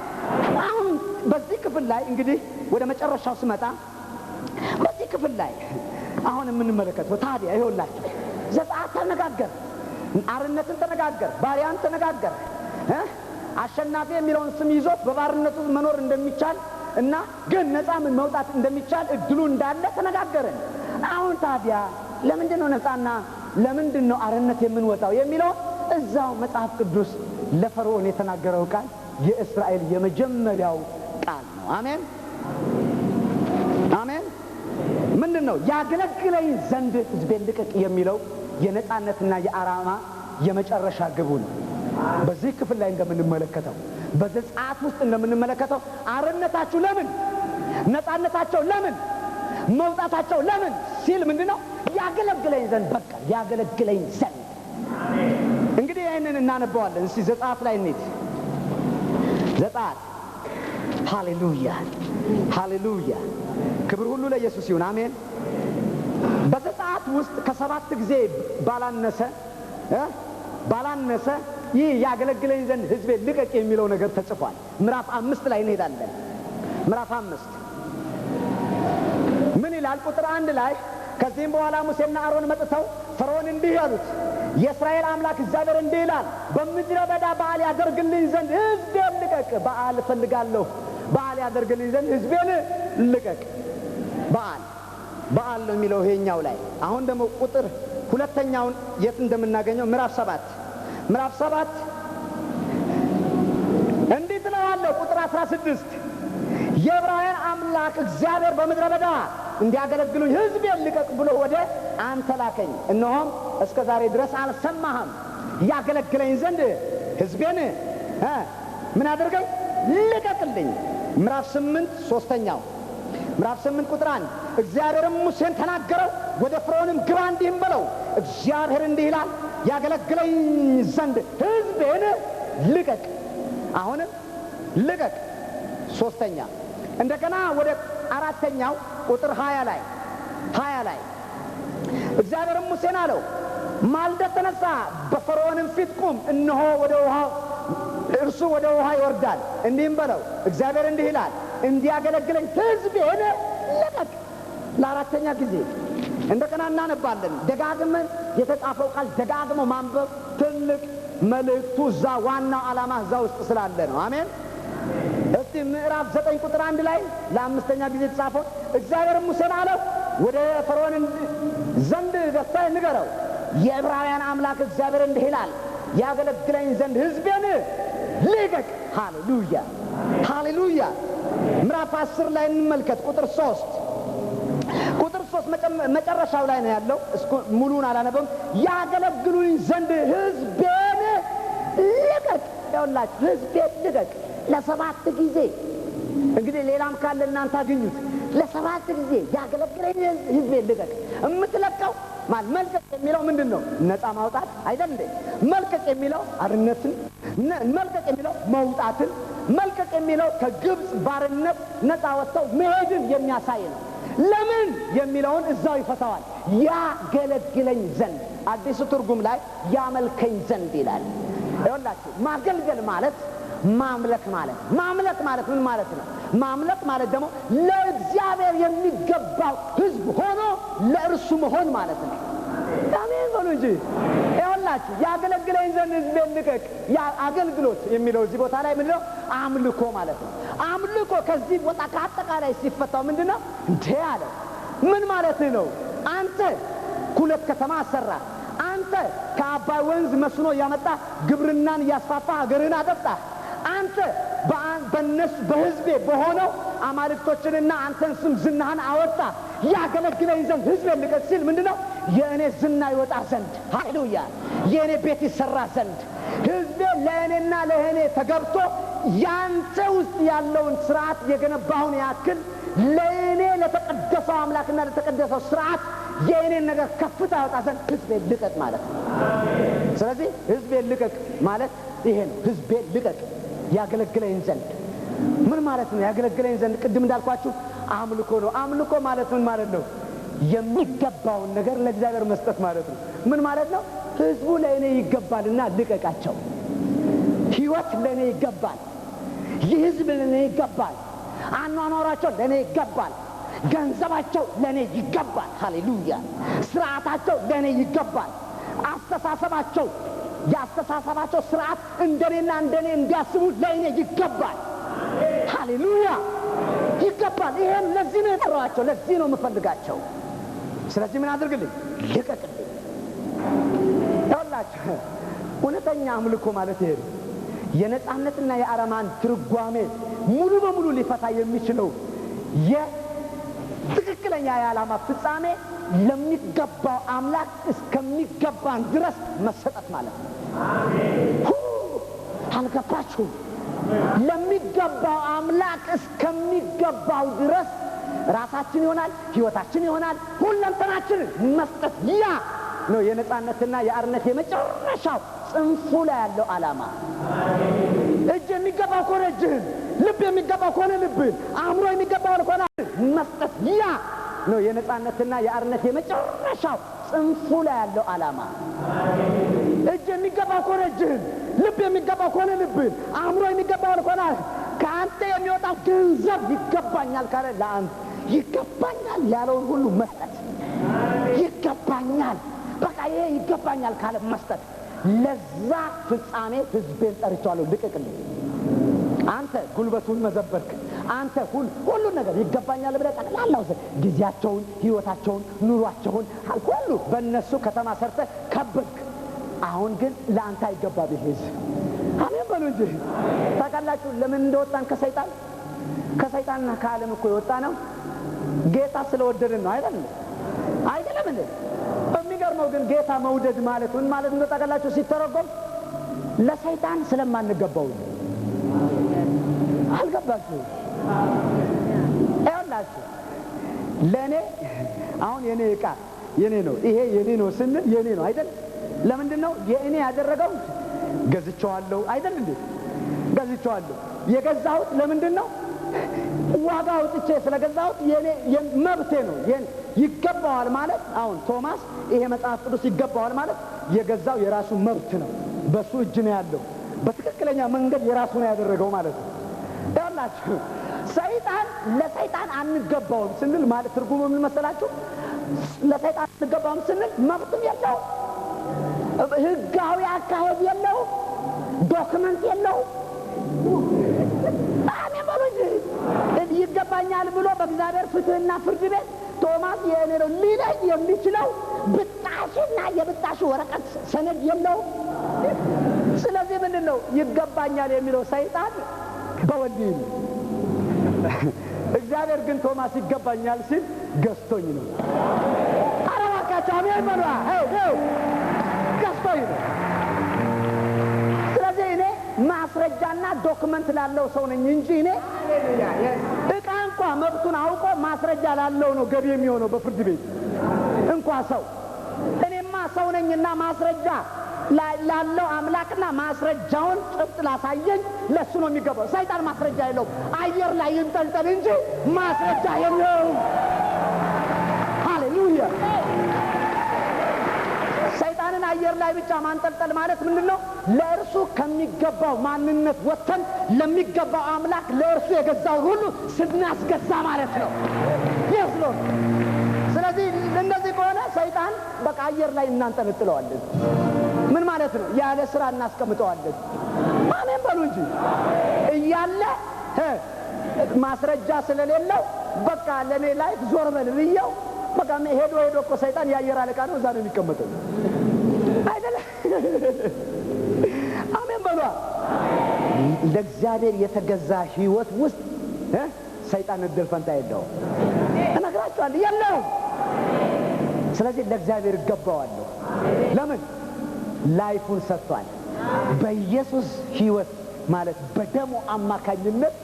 አሁን በዚህ ክፍል ላይ እንግዲህ ወደ መጨረሻው ስመጣ፣ በዚህ ክፍል ላይ አሁን የምንመለከተው ታዲያ ይኸውላችሁ፣ ዘጸአት ተነጋገር፣ አርነትን ተነጋገር፣ ባሪያን ተነጋገር፣ አሸናፊ የሚለውን ስም ይዞት በባርነቱ መኖር እንደሚቻል እና ግን ነፃ ምን መውጣት እንደሚቻል እድሉ እንዳለ ተነጋገርን። አሁን ታዲያ ለምንድን ነው ነፃና ለምንድን ነው አርነት የምንወጣው የሚለው እዛው መጽሐፍ ቅዱስ ለፈርዖን የተናገረው ቃል የእስራኤል የመጀመሪያው ቃል ነው። አሜን አሜን። ምንድን ነው? ያገለግለኝ ዘንድ ሕዝቤን ልቀቅ የሚለው የነፃነትና የዓላማ የመጨረሻ ግቡ ነው። በዚህ ክፍል ላይ እንደምንመለከተው፣ በዘጸአት ውስጥ እንደምንመለከተው፣ አርነታችሁ ለምን፣ ነፃነታቸው ለምን፣ መውጣታቸው ለምን ሲል ምንድን ነው? ያገለግለኝ ዘንድ፣ በቃ ያገለግለኝ ዘንድ። እንግዲህ ይህንን እናነበዋለን። እስቲ ዘጸአት ላይ እንሂድ። ዘጸአት፣ ሃሌሉያ ሃሌሉያ፣ ክብር ሁሉ ለኢየሱስ ይሁን። አሜን። በዘጸአት ውስጥ ከሰባት ጊዜ ባላነሰ ይህ ያገለግለኝ ዘንድ ሕዝቤን ልቀቅ የሚለው ነገር ተጽፏል። ምዕራፍ 5 ላይ እንሄዳለን። ምዕራፍ 5 ምን ይላል? ቁጥር 1 ላይ፣ ከዚህም በኋላ ሙሴና አሮን መጥተው ፈርዖን እንዲህ ያሉት፣ የእስራኤል አምላክ እግዚአብሔር እንዲህ ይላል፣ በምድረ በዳ በዓል ያደርግልኝ ዘንድ ሕዝቤን ልቀቅ። በዓል እፈልጋለሁ። በዓል ያደርግልኝ ዘንድ ሕዝቤን ልቀቅ። በዓል በዓል ነው የሚለው ይሄኛው ላይ። አሁን ደግሞ ቁጥር ሁለተኛውን የት እንደምናገኘው፣ ምዕራፍ 7፣ ምዕራፍ 7 እንዲህ ትለዋለህ። ቁጥር 16፣ የዕብራውያን አምላክ እግዚአብሔር በምድረ በዳ እንዲያገለግሉኝ ሕዝቤን ልቀቅ ብሎ ወደ አንተ ላከኝ። እነሆም እስከ ዛሬ ድረስ አልሰማህም። ያገለግለኝ ዘንድ ሕዝቤን ምን አድርገኝ? ልቀቅልኝ። ምዕራፍ 8፣ ሶስተኛው ምዕራፍ 8 ቁጥር 1፣ እግዚአብሔርም ሙሴን ተናገረው፣ ወደ ፈርዖንም ግባ እንዲህም በለው፣ እግዚአብሔር እንዲህ ይላል፣ ያገለግለኝ ዘንድ ሕዝቤን ልቀቅ። አሁንም ልቀቅ። ሶስተኛ፣ እንደገና ወደ አራተኛው ቁጥር 20 ላይ፣ 20 ላይ፣ እግዚአብሔርም ሙሴን አለው፣ ማልደህ ተነሳ፣ በፈርዖንም ፊት ቁም፣ እነሆ ወደ ውሃው እርሱ ወደ ውሃ ይወርዳል። እንዲህም በለው፣ እግዚአብሔር እንዲህ ይላል፣ እንዲያገለግለኝ ሕዝቤን ልቀቅ። ለአራተኛ ጊዜ እንደገና እናነባለን። ደጋግመን የተጻፈው ቃል ደጋግሞ ማንበብ ትልቅ መልእክቱ እዛ ዋናው ዓላማ እዛ ውስጥ ስላለ ነው። አሜን። እስቲ ምዕራፍ 9 ቁጥር 1 ላይ ለአምስተኛ ጊዜ የተጻፈው፣ እግዚአብሔር ሙሴን አለው፣ ወደ ፈርዖን ዘንድ ገብተህ ንገረው፣ የዕብራውያን አምላክ እግዚአብሔር እንዲህ ይላል፣ ያገለግለኝ ዘንድ ሕዝቤን ልቀቅ። ሃሌሉያ ሃሌሉያ። ምዕራፍ 10 ላይ እንመልከት። ቁጥር 3፣ ቁጥር 3 መጨረሻው ላይ ነው ያለው። ሙሉውን አላነበም። ያገለግሉኝ ዘንድ ሕዝቤን ልቀቅ። ይኸውላችሁ፣ ሕዝቤን ልቀቅ ለሰባት ጊዜ። እንግዲህ ሌላም ካለ እናንተ አግኙት። ለሰባት ጊዜ ያገለግለኝ ሕዝቤን ልቀቅ። የምትለቀው ማለት መልቀቅ የሚለው ምንድን ነው? ነፃ ማውጣት አይደል እንዴ? መልቀቅ የሚለው አርነትን፣ መልቀቅ የሚለው መውጣትን፣ መልቀቅ የሚለው ከግብፅ ባርነት ነፃ ወጥተው መሄድን የሚያሳይ ነው። ለምን የሚለውን እዛው ይፈታዋል። ያገለግለኝ ዘንድ፣ አዲሱ ትርጉም ላይ ያመልከኝ ዘንድ ይላል። ይኸውላችሁ፣ ማገልገል ማለት ማምለክ ማለት፣ ማምለክ ማለት ምን ማለት ነው? ማምለክ ማለት ደግሞ ለእግዚአብሔር የሚገባው ሕዝብ ሆኖ ለእርሱ መሆን ማለት ነው። አሜን በሉ እንጂ። ይኸውላችሁ፣ ያገለግለኝ ዘንድ ሕዝቤን ልቀቅ። አገልግሎት የሚለው እዚህ ቦታ ላይ ምንድነው? አምልኮ ማለት ነው። አምልኮ ከዚህ ቦታ ከአጠቃላይ ሲፈታው ምንድን ነው? እንዴ አለ። ምን ማለት ነው? አንተ ሁለት ከተማ አሰራ። አንተ ከአባይ ወንዝ መስኖ እያመጣ ግብርናን እያስፋፋ ሀገርህን አጠጣ። አንተ በነሱ በህዝቤ በሆነው አማልክቶችንና አንተን ስም ዝናህን አወጣ። ያገለግለኝ ዘንድ ህዝቤን ልቀቅ ሲል ምንድነው? የእኔ ዝና ይወጣ ዘንድ፣ ሃሌሉያ፣ የእኔ ቤት ይሰራ ዘንድ፣ ህዝቤ ለእኔና ለእኔ ተገብቶ ያንተ ውስጥ ያለውን ስርዓት የገነባውን ያክል ለእኔ ለተቀደሰው አምላክና ለተቀደሰው ስርዓት የእኔን ነገር ከፍታ ያወጣ ዘንድ ህዝቤን ልቀቅ ማለት ነው። ስለዚህ ህዝቤን ልቀቅ ማለት ይሄ ነው። ህዝቤን ልቀቅ ያገለግለኝ ዘንድ ምን ማለት ነው? ያገለግለኝ ዘንድ ቅድም እንዳልኳችሁ አምልኮ ነው። አምልኮ ማለት ምን ማለት ነው? የሚገባውን ነገር ለእግዚአብሔር መስጠት ማለት ነው። ምን ማለት ነው? ህዝቡ ለእኔ ይገባልና ልቀቃቸው። ህይወት ለእኔ ይገባል። ይህ ህዝብ ለእኔ ይገባል። አኗኗራቸው ለእኔ ይገባል። ገንዘባቸው ለእኔ ይገባል። ሃሌሉያ። ስርዓታቸው ለእኔ ይገባል። አስተሳሰባቸው፣ የአስተሳሰባቸው ስርዓት እንደኔና እንደኔ እንዲያስቡ ለእኔ ይገባል። ሃሌሉያ፣ ይገባል። ይሄን ለዚህ ነው የጠራኋቸው፣ ለዚህ ነው የምፈልጋቸው። ስለዚህ ምን አድርግልኝ? ልቀቅልኝ። ይኸውላችሁ እውነተኛ አምልኮ ማለት ይሄ ነው። የነጻነትና የአረማን ትርጓሜ ሙሉ በሙሉ ሊፈታ የሚችለው የትክክለኛ የዓላማ ፍጻሜ ለሚገባው አምላክ እስከሚገባን ድረስ መሰጠት ማለት ነው። አልገባችሁም? ለሚገባው አምላክ እስከሚገባው ድረስ ራሳችን ይሆናል፣ ህይወታችን ይሆናል፣ ሁለንተናችንን መስጠት። ያ ነው የነጻነትና የአርነት የመጨረሻው ጽንፉ ላይ ያለው ዓላማ። እጅ የሚገባው ከሆነ እጅህን፣ ልብ የሚገባው ከሆነ ልብህን፣ አእምሮ የሚገባው ከሆነ መስጠት። ያ ነው የነጻነትና የአርነት የመጨረሻው ጽንፉ ላይ ያለው ዓላማ። እጅ የሚገባው ከሆነ እጅህን፣ ልብ የሚገባው ከሆነ ልብህን፣ አእምሮ የሚገባው ከሆነ ከአንተ የሚወጣው ገንዘብ ይገባኛል ካለ ለአንተ ይገባኛል ያለውን ሁሉ መስጠት። ይገባኛል፣ በቃ ይሄ ይገባኛል ካለ መስጠት። ለዛ ፍጻሜ ህዝቤን ጠርቼዋለሁ፣ ልቀቅልኝ። አንተ ጉልበቱን መዘበርክ፣ አንተ ሁሉን ነገር ይገባኛል ብለህ ጠቅላላው ጊዜያቸውን፣ ህይወታቸውን፣ ኑሯቸውን ሁሉ በእነሱ ከተማ ሰርተህ ከበድክ። አሁን ግን ለአንተ አይገባም ይሄ ህዝብ። አሜን በሉ እንጂ። ታውቃላችሁ ለምን እንደወጣን ከሰይጣን? ከሰይጣንና ከዓለም እኮ የወጣ ነው ጌታ ስለወደድን ነው። አይደለም? አይደለም እንዴ? የሚገርመው ግን ጌታ መውደድ ማለት ምን ማለት እንደው ታውቃላችሁ? ሲተረጎም ለሰይጣን ስለማንገባው ነው። አልገባችሁ? ይኸውላችሁ ለእኔ አሁን የኔ ዕቃ የኔ ነው፣ ይሄ የኔ ነው ስንል የኔ ነው አይደል? ለምንድን ነው የእኔ ያደረገው? ገዝቼዋለሁ አይደል እንዴ? ገዝቼዋለሁ። የገዛሁት ለምንድን ነው? ዋጋ አውጥቼ ስለገዛሁት የኔ መብቴ ነው፣ ይገባዋል ማለት። አሁን ቶማስ ይሄ መጽሐፍ ቅዱስ ይገባዋል ማለት የገዛው የራሱ መብት ነው፣ በሱ እጅ ነው ያለው፣ በትክክለኛ መንገድ የራሱ ነው ያደረገው ማለት ነው። ይኸውላችሁ ሰይጣን ለሰይጣን አንገባውም ስንል ማለት ትርጉሙ ምን መሰላችሁ? ለሰይጣን አንገባውም ስንል መብትም የለውም፣ ህጋዊ አካሄድ የለውም፣ document የለውም። አሜን በሉ እንጂ። ይገባኛል ብሎ በእግዚአብሔር ፍትህና ፍርድ ቤት ቶማስ የእኔ ነው ሊለይ የሚችለው ብጣሽና የብጣሽ ወረቀት ሰነድ የለውም። ስለዚህ ምንድን ነው ይገባኛል የሚለው ሰይጣን በወንድ። እግዚአብሔር ግን ቶማስ ይገባኛል ሲል ገዝቶኝ ነው። ኧረ እባካችሁ አሜን በሉ። ገዝቶኝ ነው። ስለዚህ እኔ ማስረጃና document ላለው ሰው ነኝ እንጂ እኔ እቃ እንኳ መብቱን አውቆ ማስረጃ ላለው ነው ገቢ የሚሆነው በፍርድ ቤት እንኳ ሰው። እኔማ ሰው ነኝና ማስረጃ ላለው አምላክና ማስረጃውን ጭብጥ ላሳየኝ ለሱ ነው የሚገባው። ሰይጣን ማስረጃ የለውም። አየር ላይ ይንጠልጠል እንጂ ማስረጃ የለውም። ሃሌሉያ። ሰይጣንን አየር ላይ ብቻ ማንጠልጠል ማለት ምንድን ነው? ለእርሱ ከሚገባው ማንነት ወጥተን ለሚገባው አምላክ ለእርሱ የገዛውን ሁሉ ስናስገዛ ማለት ነው። Yes Lord። ስለዚህ እንደዚህ ከሆነ ሰይጣን በቃ አየር ላይ እናንጠለጥለዋለን። ምን ማለት ነው? ያለ ስራ እናስቀምጠዋለን። አሜን በሉ እንጂ። እያለ ማስረጃ ስለሌለው በቃ ለኔ life ዞር በል ብየው በቃ ሄዶ ሄዶ እኮ ሰይጣን የአየር አለቃ ነው፣ እዛ ነው የሚቀመጠው አይደለ? አሜን በሏ። ለእግዚአብሔር የተገዛ ህይወት ውስጥ ሰይጣን እድል ፈንታ የለውም። እነግራችኋለሁ። ይገባችኋል? የለውም። ስለዚህ ለእግዚአብሔር እገባዋለሁ። ለምን? Life ኡን ሰጥቷል። በኢየሱስ ሕይወት ማለት በደሙ አማካኝነት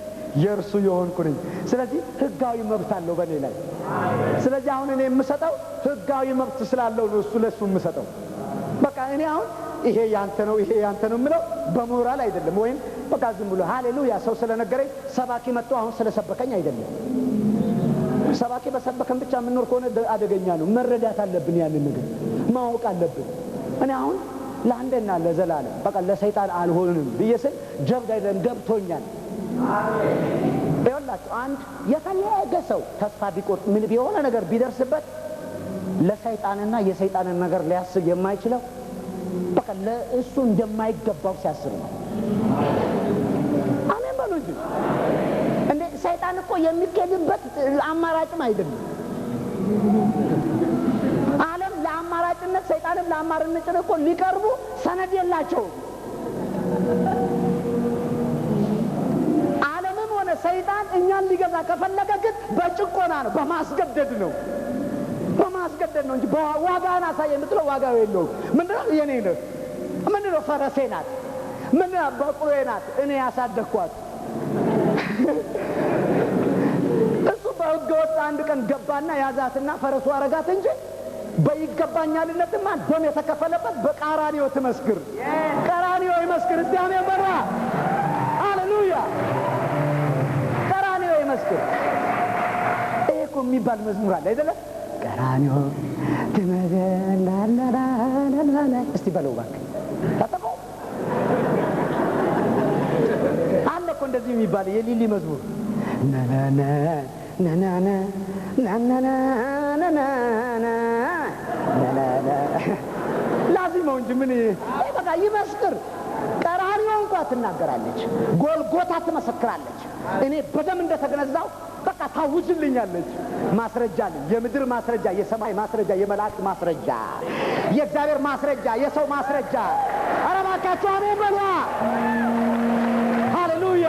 የእርሱ የሆንኩ ነኝ። ስለዚህ ሕጋዊ መብት አለው በእኔ ላይ። ስለዚህ አሁን እኔ የምሰጠው ሕጋዊ መብት ስላለው ነው። እሱ ለእሱ የምሰጠው በቃ እኔ አሁን ይሄ ያንተ ነው ይሄ ያንተ ነው የምለው በሞራል አይደለም፣ ወይም በቃ ዝም ብሎ ሃሌሉያ ሰው ስለነገረኝ ሰባኪ መጥቶ አሁን ስለሰበከኝ አይደለም። ሰባኪ በሰበከን ብቻ የምንኖር ከሆነ አደገኛ ነው። መረዳት አለብን፣ ያንን ነገር ማወቅ አለብን። እኔ አሁን ለአንዴና ለዘላለም በቃ ለሰይጣን አልሆንም ብዬ ስል ጀብድ አይደለም፣ ገብቶኛል። ይኸውላችሁ አንድ የፈለገ ሰው ተስፋ ቢቆርጥ ምን የሆነ ነገር ቢደርስበት ለሰይጣንና የሰይጣንን ነገር ሊያስብ የማይችለው በቃ ለእሱ እንደማይገባው ሲያስብ ነው። አሜን በሉ እንጂ። እንዴ ሰይጣን እኮ የሚኬድበት አማራጭም አይደለም። ዓለም ለአማራጭነት ሰይጣንም ለአማራጭነት እኮ ሊቀርቡ ሰነድ የላቸውም። ዓለምም ሆነ ሰይጣን እኛን ሊገዛ ከፈለገ ግን በጭቆና ነው፣ በማስገደድ ነው በማስገደድ ነው እንጂ ዋጋን አሳየ የምትለው ዋጋው የለውም። ምንድነው? የኔ ነው። ምንድነው? ፈረሴ ናት። ምንድነው? በቅሎዬ ናት። እኔ ያሳደግኳት። እሱ በሕገ ወጥ አንድ ቀን ገባና ያዛትና ፈረሱ አረጋት እንጂ በይገባኛልነትማ ደም የተከፈለበት በቀራንዮ ትመስክር። ቀራንዮ ይመስክር። እስቲ አሜን በሏ። ሃሌሉያ። ቀራንዮ ይመስክር። ይሄ እኮ የሚባል መዝሙር አለ አይደለም? ቀራንዮ ትመዘላላላላላ እስቲ በለው እባክህ ታጠቀው አለ እኮ እንደዚህ የሚባል የሊሊ መዝሙር ናናና ናናና ናናና ናናና ናናና ላዚመው እንጂ ምን በቃ ይመስክር። ቀራንዮ እንኳ ትናገራለች፣ ጎልጎታ ትመሰክራለች። እኔ በደም እንደተገነዛው በቃ ታውጅልኛለች። ማስረጃ አለኝ። የምድር ማስረጃ፣ የሰማይ ማስረጃ፣ የመላእክት ማስረጃ፣ የእግዚአብሔር ማስረጃ፣ የሰው ማስረጃ። ኧረ እባካችሁ አሜን በሏ። ሃሌሉያ።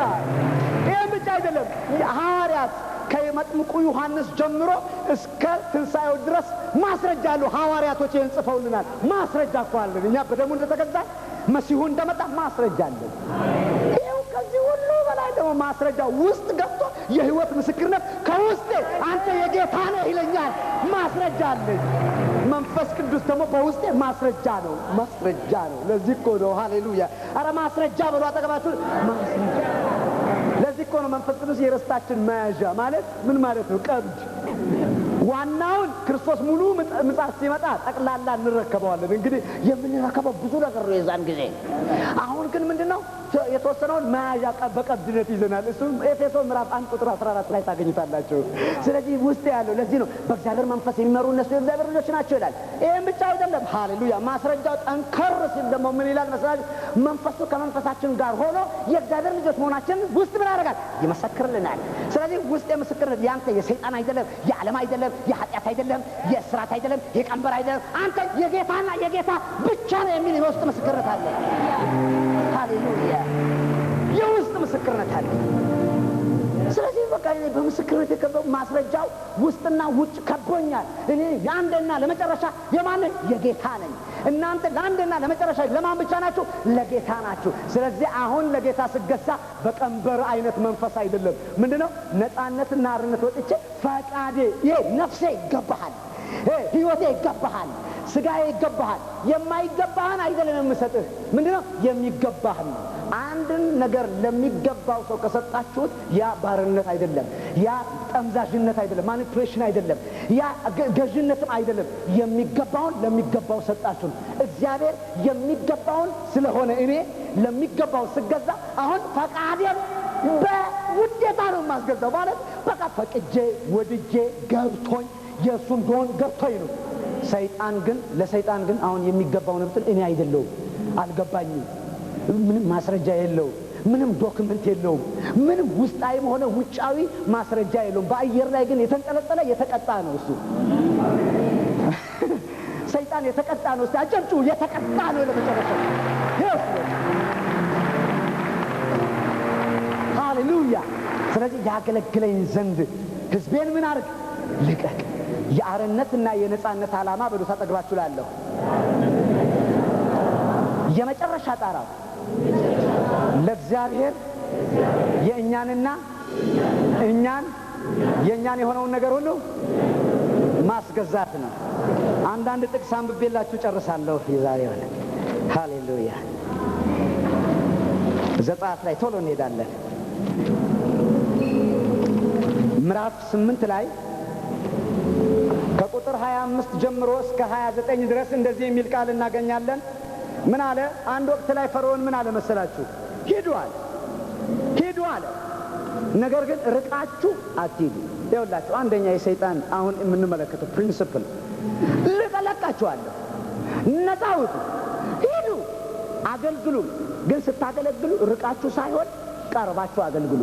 ይህም ብቻ አይደለም። ሐዋርያት ከመጥምቁ ዮሐንስ ጀምሮ እስከ ትንሣኤው ድረስ ማስረጃ አሉ። ሐዋርያቶች ይህን ጽፈውልናል። ማስረጃ እኮ አለን። እኛ በደሙ እንደተገዛ መሲሁ እንደመጣ ማስረጃ አለን። ይኸው ከዚህ ሁሉ በላይ ደግሞ ማስረጃ ውስጥ ገብቶ የህይወት ምስክርነት ከውስጤ አንተ የጌታ ነህ ይለኛል። ማስረጃ አለኝ። መንፈስ ቅዱስ ደግሞ በውስጤ ማስረጃ ነው፣ ማስረጃ ነው። ለዚህ እኮ ነው ሃሌሉያ። አረ ማስረጃ በሉ አጠገባችሁ ማስረጃ። ለዚህ እኮ ነው መንፈስ ቅዱስ የርስታችን መያዣ ማለት ምን ማለት ነው? ቀብድ ዋናውን ክርስቶስ ሙሉ ምጽአት ሲመጣ ጠቅላላ እንረከበዋለን። እንግዲህ የምንረከበው ብዙ ነገር ነው የዛን ጊዜ። አሁን ግን ምንድነው የተወሰነውን መያዣ በቀብድነት ይዘናል። እሱም ኤፌሶን ምዕራፍ 1 ቁጥር 14 ላይ ታገኙታላችሁ። ስለዚህ ውስጥ ያለው ለዚህ ነው በእግዚአብሔር መንፈስ የሚመሩ እነሱ የእግዚአብሔር ልጆች ናቸው ይላል። ይህም ብቻ አይደለም። ሃሌሉያ። ማስረጃው ጠንከር ሲል ደግሞ ምን ይላል መሰላችሁ? መንፈሱ ከመንፈሳችን ጋር ሆኖ የእግዚአብሔር ልጆች መሆናችን ውስጥ ምን ያደርጋል? ይመሰክርልናል። ስለዚህ ውስጥ የምስክርነት ያንተ የሰይጣን አይደለም፣ የዓለም አይደለም፣ የኃጢአት አይደለም፣ የእስራት አይደለም፣ የቀንበር አይደለም፣ አንተ የጌታና የጌታ ብቻ ነው የሚል የውስጥ ምስክርነት አለ። ሃሌሉያ። የውስጥ ምስክርነት አለ። ስለዚህ በቃ እኔ በምስክርነት የከበው ማስረጃው ውስጥና ውጭ ከቦኛል። እኔ ለአንድና ለመጨረሻ የማን ነኝ? የጌታ ነኝ። እናንተ ለአንድና ለመጨረሻ ለማን ብቻ ናችሁ? ለጌታ ናችሁ። ስለዚህ አሁን ለጌታ ስገዛ በቀንበር አይነት መንፈስ አይደለም። ምንድነው? ነፃነትና አርነት ወጥቼ ፈቃዴ ይሄ ነፍሴ ይገባሃል፣ ህይወቴ ይገባሃል፣ ስጋዬ ይገባሃል። የማይገባህን አይደለም የምሰጥህ። ምንድነው? የሚገባህን ነው። አንድን ነገር ለሚገባው ሰው ከሰጣችሁት ያ ባርነት አይደለም፣ ያ ጠምዛዥነት አይደለም፣ manipulation አይደለም፣ ያ ገዥነትም አይደለም። የሚገባውን ለሚገባው ሰጣችሁ። እግዚአብሔር የሚገባውን ስለሆነ እኔ ለሚገባው ስገዛ አሁን ፈቃዴን በውዴታ ነው የማስገዛው። ማለት በቃ ፈቅጄ ወድጄ ገብቶኝ የእሱ እንደሆን ገብቶኝ ነው። ሰይጣን ግን ለሰይጣን ግን አሁን የሚገባውን ብትል እኔ አይደለሁም፣ አልገባኝም፣ ምንም ማስረጃ የለውም፣ ምንም document የለውም፣ ምንም ውስጣዊም ሆነ ውጫዊ ማስረጃ የለውም። በአየር ላይ ግን የተንጠለጠለ የተቀጣ ነው እሱ። ሰይጣን የተቀጣ ነው። እስቲ አጨብጭቡ። የተቀጣ ነው ለመጨረሻ። ሃሌሉያ። ስለዚህ ያገለግለኝ ዘንድ ሕዝቤን ምን አድርግ ልቀቅ። የአርነትና የነፃነት ዓላማ በሉት አጠግባችሁ ላለሁ የመጨረሻ ጣራው ለእግዚአብሔር የእኛንና እኛን የእኛን የሆነውን ነገር ሁሉ ማስገዛት ነው። አንዳንድ ጥቅስ አንብቤላችሁ ጨርሳለሁ። የዛሬውን ሃሌሉያ። ዘጸአት ላይ ቶሎ እንሄዳለን። ምዕራፍ 8 ላይ ከቁጥር 25 ጀምሮ እስከ 29 ድረስ እንደዚህ የሚል ቃል እናገኛለን። ምን አለ? አንድ ወቅት ላይ ፈርዖን ምን አለ መሰላችሁ? ሂዱ አለ፣ ሂዱ አለ። ነገር ግን ርቃችሁ አትሂዱ። ይኸውላችሁ አንደኛ የሰይጣን አሁን የምንመለከተው principle ልቀለቃችኋለሁ፣ ነፃ ውጡ፣ ሂዱ፣ አገልግሉ። ግን ስታገለግሉ ርቃችሁ ሳይሆን ቀርባችሁ አገልግሉ።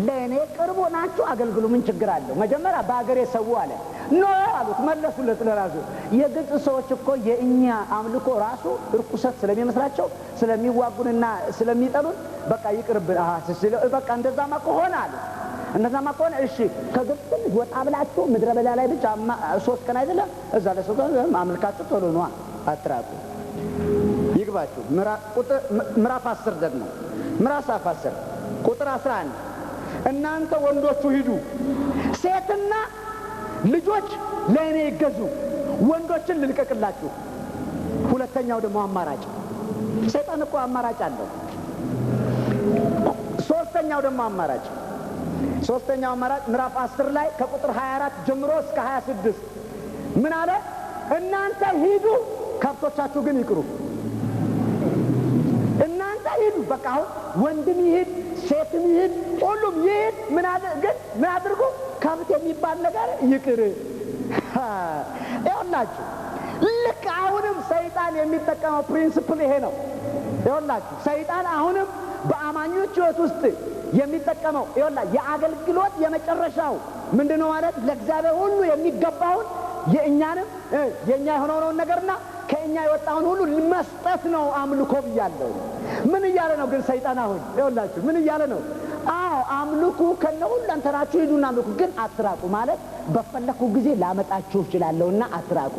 ለእኔ ቅርብ ሆናችሁ አገልግሉ። ምን ችግር አለው? መጀመሪያ በአገሬ ሰው አለ። No አሉት፣ መለሱለት ለራሱ። የግብፅ ሰዎች እኮ የእኛ አምልኮ ራሱ እርኩሰት ስለሚመስላቸው ስለሚዋጉንና ስለሚጠሉን በቃ ይቅርብን። በቃ እንደዛማ ከሆነ አሉ፣ እንደዛማ ከሆነ እሺ፣ ከግብፅ ትንሽ ወጣ ብላችሁ ምድረ በዳ ላይ ብቻ 3 ቀን አይደለም እዛ ለሶስት ቀን አምልካችሁ ቶሎ ነዋ፣ አትራቁ። ይግባችሁ። ምዕራፍ 10 ደግሞ ምዕራፍ 10 ቁጥር 11 እናንተ ወንዶቹ ሂዱ፣ ሴትና ልጆች ለእኔ ይገዙ፣ ወንዶችን ልልቀቅላችሁ። ሁለተኛው ደግሞ አማራጭ፣ ሰይጣን እኮ አማራጭ አለው። ሶስተኛው ደግሞ አማራጭ፣ ሶስተኛው አማራጭ ምዕራፍ 10 ላይ ከቁጥር 24 ጀምሮ እስከ 26 ምን አለ? እናንተ ሂዱ፣ ከብቶቻችሁ ግን ይቅሩ። እናንተ ሂዱ፣ በቃ አሁን ወንድም ይሂድ ሴትም ይሂድ ሁሉም ይሂድ፣ ምን ግን ምን አድርጉ? ከብት የሚባል ነገር ይቅር። ይኸውላችሁ ልክ አሁንም ሰይጣን የሚጠቀመው principle ይሄ ነው። ይኸውላችሁ ሰይጣን አሁንም በአማኞች ሕይወት ውስጥ የሚጠቀመው ይኸውላችሁ የአገልግሎት የመጨረሻው ምንድነው ማለት ለእግዚአብሔር ሁሉ የሚገባውን የእኛንም የኛ የሆነውን ነገርና ከእኛ የወጣውን ሁሉ መስጠት ነው አምልኮ ብያለሁ። ምን እያለ ነው ግን ሰይጣን አሁን? ይኸውላችሁ ምን እያለ ነው? አዎ አምልኩ ከነ ሁሉ አንተራችሁ ሂዱና አምልኩ፣ ግን አትራቁ ማለት በፈለኩ ጊዜ ላመጣችሁ እችላለሁና አትራቁ።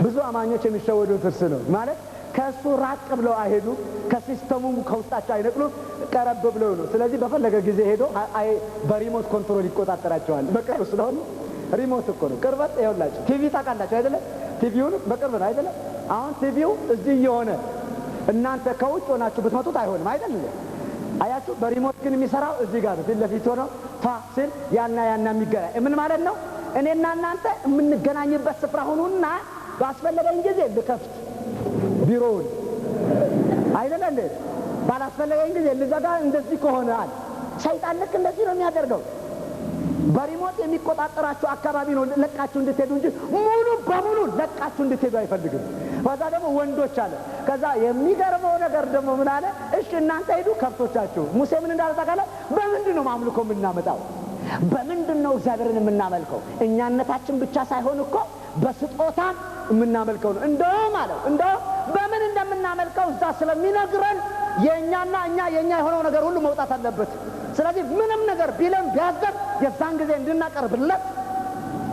ብዙ አማኞች የሚሸወዱት እርስ ነው ማለት ከእሱ ራቅ ብለው አይሄዱ፣ ከ system ኡ ከውስጣቸው አይነቅሉም፣ ቀረብ ብለው ነው። ስለዚህ በፈለገ ጊዜ ሄዶ በ remote control ይቆጣጠራቸዋል። በቅርብ ስለሆነ remote እኮ ነው ቅርበት። ይኸውላችሁ ቲቪ ታውቃላችሁ አይደለ? ቲቪውን በቅርብ ነው አይደለ? አሁን ቲቪው እዚህ እየሆነ እናንተ ከውጭ ሆናችሁ ብትመጡት አይሆንም አይደል? አያችሁ፣ በ remote ግን የሚሰራው እዚህ ጋር ነው። ፊት ለፊት ሆኖ ታ ሲል ያና ያና የሚገናኝ ምን ማለት ነው? እኔና እናንተ የምንገናኝበት ስፍራ ሆኑና ባስፈለገኝ ጊዜ ልከፍት ቢሮውን አይደለ እንዴ? ባላስፈለገኝ ጊዜ ልዘጋ። እንደዚህ ከሆነ አለ ሰይጣን ልክ እንደዚህ ነው የሚያደርገው። በ remote የሚቆጣጠራችሁ አካባቢ ነው ለቃችሁ እንድትሄዱ እንጂ ሙሉ በሙሉ ለቃችሁ እንድትሄዱ አይፈልግም። ከዛ ደግሞ ወንዶች አለ። ከዛ የሚገርመው ነገር ደግሞ ምን አለ? እሺ እናንተ ሂዱ ከብቶቻችሁ። ሙሴ ምን እንዳለ ታውቃለህ? በምንድን ነው አምልኮ የምናመጣው? በምንድን ነው እግዚአብሔርን የምናመልከው? እኛነታችን ብቻ ሳይሆን እኮ በስጦታም የምናመልከው ነው። እንደውም አለው እንደውም በምን እንደምናመልከው እዛ ስለሚነግረን የእኛና እኛ የእኛ የሆነው ነገር ሁሉ መውጣት አለበት። ስለዚህ ምንም ነገር ቢለን ቢያዘን የዛን ጊዜ እንድናቀርብለት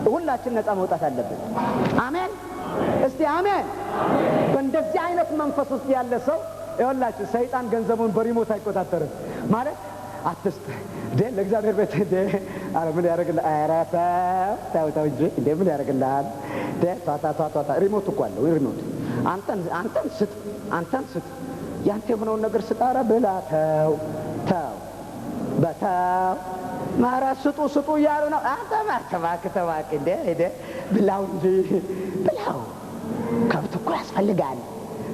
ሁላችን ነፃ መውጣት አለብን። አሜን፣ እስቲ አሜን። በእንደዚህ አይነት መንፈስ ውስጥ ያለ ሰው ይኸውላችሁ ሰይጣን ገንዘቡን በ remote አይቆጣጠርም። ማለት አትስጥ እንዴ ለእግዚአብሔር ቤት እንዴ፣ ኧረ ምን ያደርግልሃል? ኧረ ተው ተው ተው እንጂ እንዴ ምን ያደርግልሃል? እንዴ ቷታ ቷታ ቷታ remote እኮ አለው remote። አንተን አንተን ስጥ አንተን ስጥ ያንተ የሆነውን ነገር ስጥ። ኧረ ብላ ተው ተው በተው ኧረ ስጡ ስጡ እያሉ ነው። አንተ እባክህ እባክህ እንዴ እንዴ ብላው እንጂ ብላው፣ ከብት እኮ ያስፈልጋል።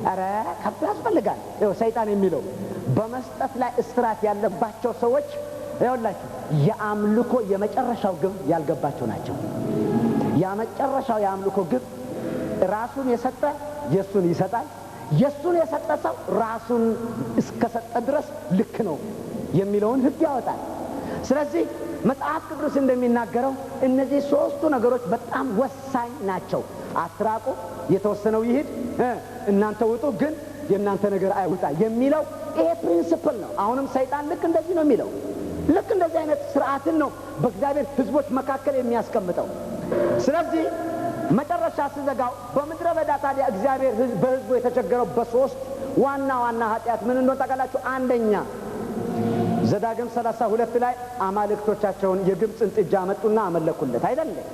ኧረ ከብት ያስፈልጋል። ይኸው ሰይጣን የሚለው በመስጠት ላይ እስራት ያለባቸው ሰዎች ይኸውላችሁ የአምልኮ የመጨረሻው ግብ ያልገባቸው ናቸው። የመጨረሻው የአምልኮ ግብ ራሱን የሰጠ የሱን ይሰጣል። የሱን የሰጠ ሰው ራሱን እስከሰጠ ድረስ ልክ ነው የሚለውን ሕግ ያወጣል። ስለዚህ መጽሐፍ ቅዱስ እንደሚናገረው እነዚህ ሶስቱ ነገሮች በጣም ወሳኝ ናቸው። አትራቁ፣ የተወሰነው ይሂድ፣ እናንተ ውጡ፣ ግን የእናንተ ነገር አይውጣ የሚለው ይሄ principle ነው። አሁንም ሰይጣን ልክ እንደዚህ ነው የሚለው። ልክ እንደዚህ አይነት ስርዓትን ነው በእግዚአብሔር ሕዝቦች መካከል የሚያስቀምጠው። ስለዚህ መጨረሻ ስዘጋው በምድረ በዳ ታዲያ እግዚአብሔር በሕዝቡ የተቸገረው በሶስት ዋና ዋና ኃጢአት ምን እንደሆነ ታውቃላችሁ? አንደኛ ዘዳግም 32 ላይ አማልክቶቻቸውን የግብፅን ጥጃ አመጡና አመለኩለት። አይደለም?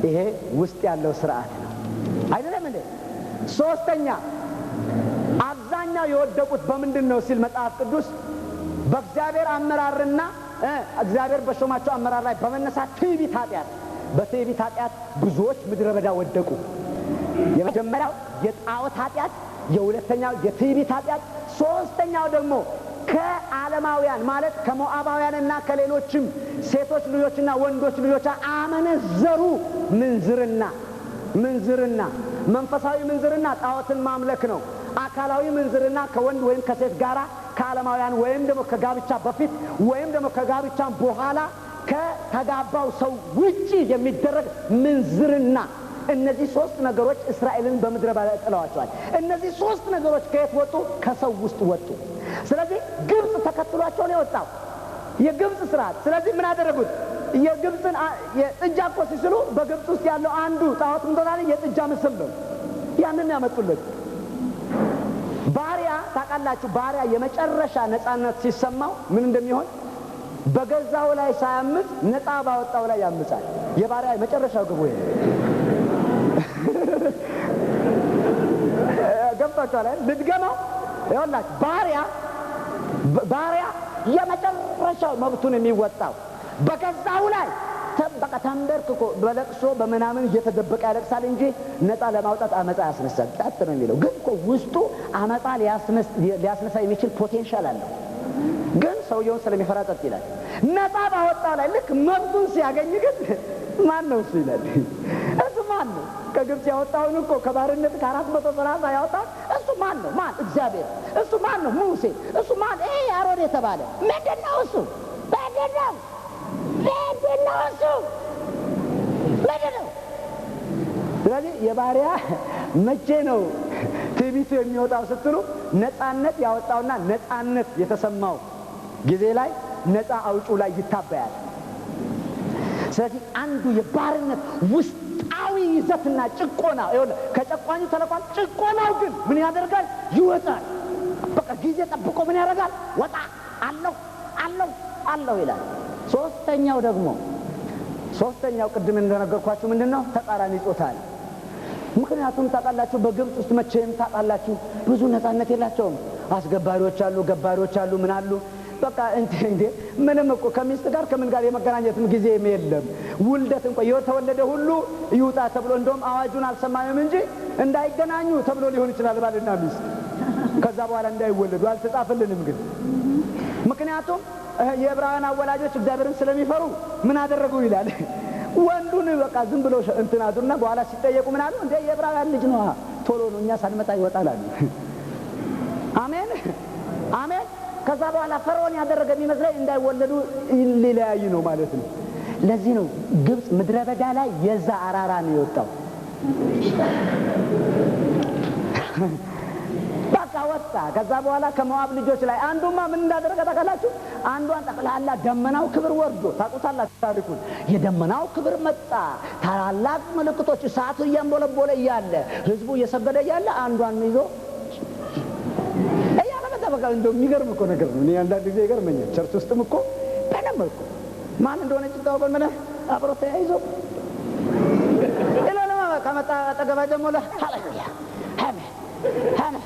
ይሄ ውስጥ ያለው ስርዓት ነው። አይደለም እንዴ? ሶስተኛ አብዛኛው የወደቁት በምንድን ነው ሲል መጽሐፍ ቅዱስ በእግዚአብሔር አመራርና እግዚአብሔር በሾማቸው አመራር ላይ በመነሳት ትዕቢት ኃጢአት፣ በትዕቢት ኃጢአት ብዙዎች ምድረ በዳ ወደቁ። የመጀመሪያው የጣዖት ኃጢአት፣ የሁለተኛው የትዕቢት ኃጢአት፣ ሶስተኛው ደግሞ ከዓለማውያን ማለት ከሞዓባውያንና ከሌሎችም ሴቶች ልጆችና ወንዶች ልጆች አመነዘሩ። ምንዝርና ምንዝርና መንፈሳዊ ምንዝርና ጣዖትን ማምለክ ነው። አካላዊ ምንዝርና ከወንድ ወይም ከሴት ጋራ ከዓለማውያን ወይም ደግሞ ከጋብቻ በፊት ወይም ደግሞ ከጋብቻ በኋላ ከተጋባው ሰው ውጪ የሚደረግ ምንዝርና። እነዚህ ሶስት ነገሮች እስራኤልን በምድረ በዳ ጥለዋቸዋል። እነዚህ ሶስት ነገሮች ከየት ወጡ? ከሰው ውስጥ ወጡ። ስለዚህ ግብፅ ተከትሏቸው ነው የወጣው የግብፅ ስርዓት። ስለዚህ ምን አደረጉት? የግብፅን የጥጃ እኮ ሲስሉ በግብፅ ውስጥ ያለው አንዱ ጣዖት ምን ትሆናለህ? የጥጃ ምስል ነው። ያንን ያመጡለት። ባሪያ ታውቃላችሁ፣ ባሪያ የመጨረሻ ነፃነት ሲሰማው ምን እንደሚሆን በገዛው ላይ ሳያምፅ ነፃ ባወጣው ላይ ያምጻል። የባሪያ የመጨረሻው ግቡ ይሄ ገብቷችኋል አይደል? ልድገመው። ይኸውላችሁ ባሪያ ባሪያ የመጨረሻው መብቱን የሚወጣው በገዛው ላይ በቃ ተንበርክኮ በለቅሶ በምናምን እየተደበቀ ያለቅሳል እንጂ ነፃ ለማውጣት አመፃ ያስነሳል። ጸጥ ነው የሚለው። ግን እኮ ውስጡ አመፃ ሊያስነሳ የሚችል potential አለው። ግን ሰውየውን ስለሚፈራ ጸጥ ይላል። ነፃ ባወጣው ላይ ልክ መብቱን ሲያገኝ ግን ማን ነው እሱ ይላል። እሱ ማን ነው? ከግብፅ ያወጣውን እኮ ከባርነት ከ430 ያወጣውን እሱ ማን ነው? ማን? እግዚአብሔር። እሱ ማን ነው? ሙሴ። እሱ ማን? ይሄ አሮን የተባለ ምንድን ነው? እሱ ምንድን ነው? ምንድን ነው እሱ ምንድን ነው? ስለዚህ የባሪያ መቼ ነው ትዕቢቱ የሚወጣው ስትሉ ነፃነት ያወጣውና ነፃነት የተሰማው ጊዜ ላይ ነፃ አውጩ ላይ ይታበያል። ስለዚህ አንዱ የባርነት ውስጣዊ ይዘትና ጭቆና ከጨቋኙ ተለቋል። ጭቆናው ግን ምን ያደርጋል? ይወጣል። በቃ ጊዜ ጠብቆ ምን ያደርጋል? ወጣ አለው አለው አለው ይላል። ሶስተኛው ደግሞ ሶስተኛው ቅድም እንደነገርኳችሁ ምንድነው? ተቃራኒ ጾታ ነው። ምክንያቱም ታውቃላችሁ በግብፅ ውስጥ መቼም ታውቃላችሁ ብዙ ነፃነት የላቸውም። አስገባሪዎች አሉ፣ ገባሪዎች አሉ፣ ምን አሉ። በቃ እንዴ ምንም እኮ ከሚስት ጋር ከምን ጋር የመገናኘትም ጊዜ የለም። ውልደት እንኳን የተወለደ ሁሉ ይውጣ ተብሎ እንደውም አዋጁን አልሰማንም እንጂ እንዳይገናኙ ተብሎ ሊሆን ይችላል ባልና ሚስት ከዛ በኋላ እንዳይወለዱ አልተጻፈልንም። ግን ምክንያቱም የዕብራውያን አወላጆች እግዚአብሔርን ስለሚፈሩ ምን አደረጉ ይላል። ወንዱን በቃ ዝም ብሎ እንትን አዱና በኋላ ሲጠየቁ ምን አሉ? እንደ የዕብራውያን ልጅ ነው ቶሎ ነው እኛ ሳንመጣ ይወጣል አሉ። አሜን አሜን። ከዛ በኋላ ፈርዖን ያደረገ የሚመስለኝ እንዳይወለዱ ሊለያዩ ነው ማለት ነው። ለዚህ ነው ግብፅ ምድረ በዳ ላይ የዛ አራራ ነው የወጣው። በቃ ወጣ። ከዛ በኋላ ከሞዓብ ልጆች ላይ አንዱማ ምን እንዳደረገ ታውቃላችሁ? አንዷን ጠቅላላ ደመናው ክብር ወርዶ ታውቁታላችሁ ታሪኩን። የደመናው ክብር መጣ፣ ታላላቅ ምልክቶች፣ እሳቱ እያንቦለቦለ እያለ ህዝቡ እየሰገደ እያለ አንዷን ይዞ እያለ መጣ። በቃ እንደው የሚገርም እኮ ነገር ነው። እኔ አንዳንድ ጊዜ ይገርመኛል። church ውስጥም እኮ በደንብ እኮ ማን እንደሆነ ጭታወቀን ምን አብሮ ተያይዞ ኢላላ ከመጣ አጠገባ ደግሞ ሃሌሉያ አሜን አሜን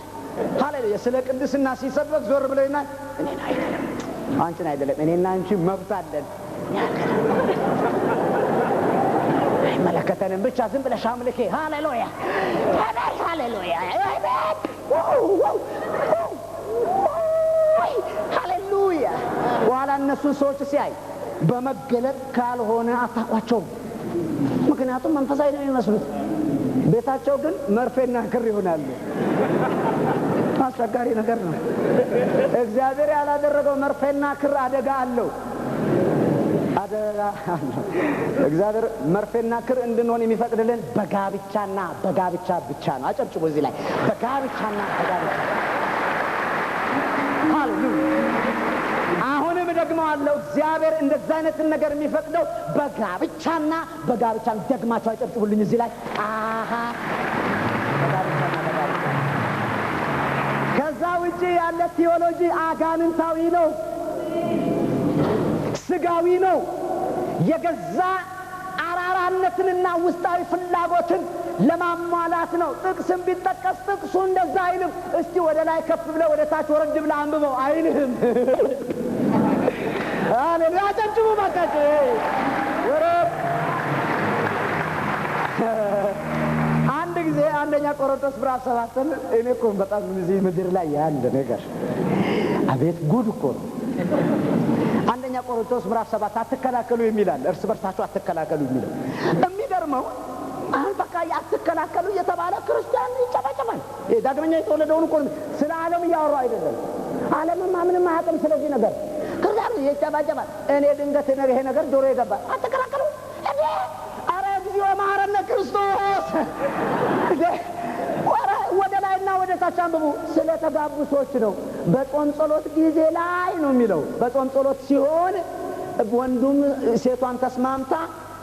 ሃሌሉያ ስለ ቅድስና ሲሰበክ ዞር ብለውና እኔን አይደለም አንቺን አይደለም እኔና አንቺ መብት አለን አይመለከተንም፣ ብቻ ዝም ብለሽ አምልኬ ሃሌሉያ አሜን ሃሌሉያ አሜን ሃሌሉያ። በኋላ እነሱን ሰዎች ሲያይ በመገለጥ ካልሆነ አታውቋቸውም። ምክንያቱም መንፈሳዊ ነው የሚመስሉት፣ ቤታቸው ግን መርፌና ክር ይሆናሉ። አስቸጋሪ ነገር ነው። እግዚአብሔር ያላደረገው መርፌና ክር አደጋ አለው፣ አደጋ አለው። እግዚአብሔር መርፌና ክር እንድንሆን የሚፈቅድልን በጋብቻና በጋብቻ ብቻ ነው። አጨብጭቡ እዚህ ላይ በጋብቻና በጋብቻ። ሃሌሉያ። አሁንም ደግሞ ደግመዋለሁ፣ እግዚአብሔር እንደዛ አይነትን ነገር የሚፈቅደው በጋብቻና በጋብቻ። ደግማቸው አጨብጭቡልኝ እዚህ ላይ። አሃ፣ በጋብቻና በጋብቻ። ከዛ ውጪ ያለ ቴዎሎጂ አጋንንታዊ ነው፣ ስጋዊ ነው። የገዛ አራራነትንና ውስጣዊ ፍላጎትን ለማሟላት ነው። ጥቅስም ቢጠቀስ ጥቅሱ እንደዛ አይልም። እስቲ ወደ ላይ ከፍ ብለህ ወደ ታች ወረድ ብለህ አንብበው አይልህም። ሃሌሉያ! አጨብጭቡ ባካችሁ። ወረብ አንድ ጊዜ አንደኛ ቆሮንቶስ ምዕራፍ 7ን፣ እኔ እኮ በጣም እዚህ ምድር ላይ ያለ ነገር አቤት ጉድ እኮ ነው። አንደኛ ቆሮንቶስ ምዕራፍ 7 አትከላከሉ የሚላል፣ እርስ በርሳችሁ አትከላከሉ የሚለው። የሚገርመው አሁን በቃ አትከላከሉ እየተባለ ክርስቲያን ይጨባጨባል። ዳግመኛ የተወለደውን እኮ ስለ ዓለም እያወሩ አይደለም። ዓለምማ ምንም አያውቅም ስለዚህ ነገር። ክርስቲያን ይጨባጨባል። እኔ ድንገት ይሄ ነገር ጆሮ የገባ፣ አትከላከሉ እንዴ! አረ እግዚኦ መሐረነ ክርስቶስ! ወደ ላይና ወደ ታች አንብቡ። ስለተጋቡ ሰዎች ነው። በጾም ጸሎት ጊዜ ላይ ነው የሚለው። በጾም ጸሎት ሲሆን ወንዱም ሴቷን ተስማምታ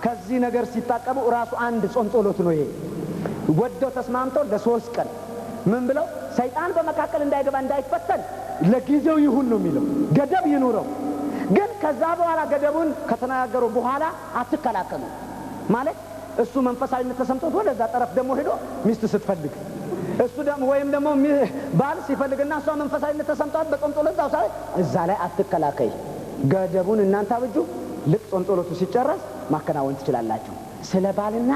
ከዚህ ነገር ሲታቀቡ ራሱ አንድ ጾም ጸሎት ነው ይሄ። ወደው ተስማምተው ለ3 ቀን ምን ብለው ሰይጣን በመካከል እንዳይገባ እንዳይፈተን ለጊዜው ይሁን ነው የሚለው። ገደብ ይኑረው። ግን ከዛ በኋላ ገደቡን ከተነጋገሩ በኋላ አትከላከሉ ማለት እሱ መንፈሳዊነት ተሰምቶት ወደዛ ጠረፍ ደግሞ ሄዶ ሚስት ስትፈልግ፣ እሱ ደግሞ ወይም ደግሞ ባል ሲፈልግና እሷ መንፈሳዊነት ተሰምቷት በጾም ጸሎት እዛው ሳይ እዛ ላይ አትከላከይ። ገደቡን እናንተ አብጁ። ልክ ጾም ጸሎቱ ሲጨረስ ማከናወን ትችላላችሁ። ስለ ባልና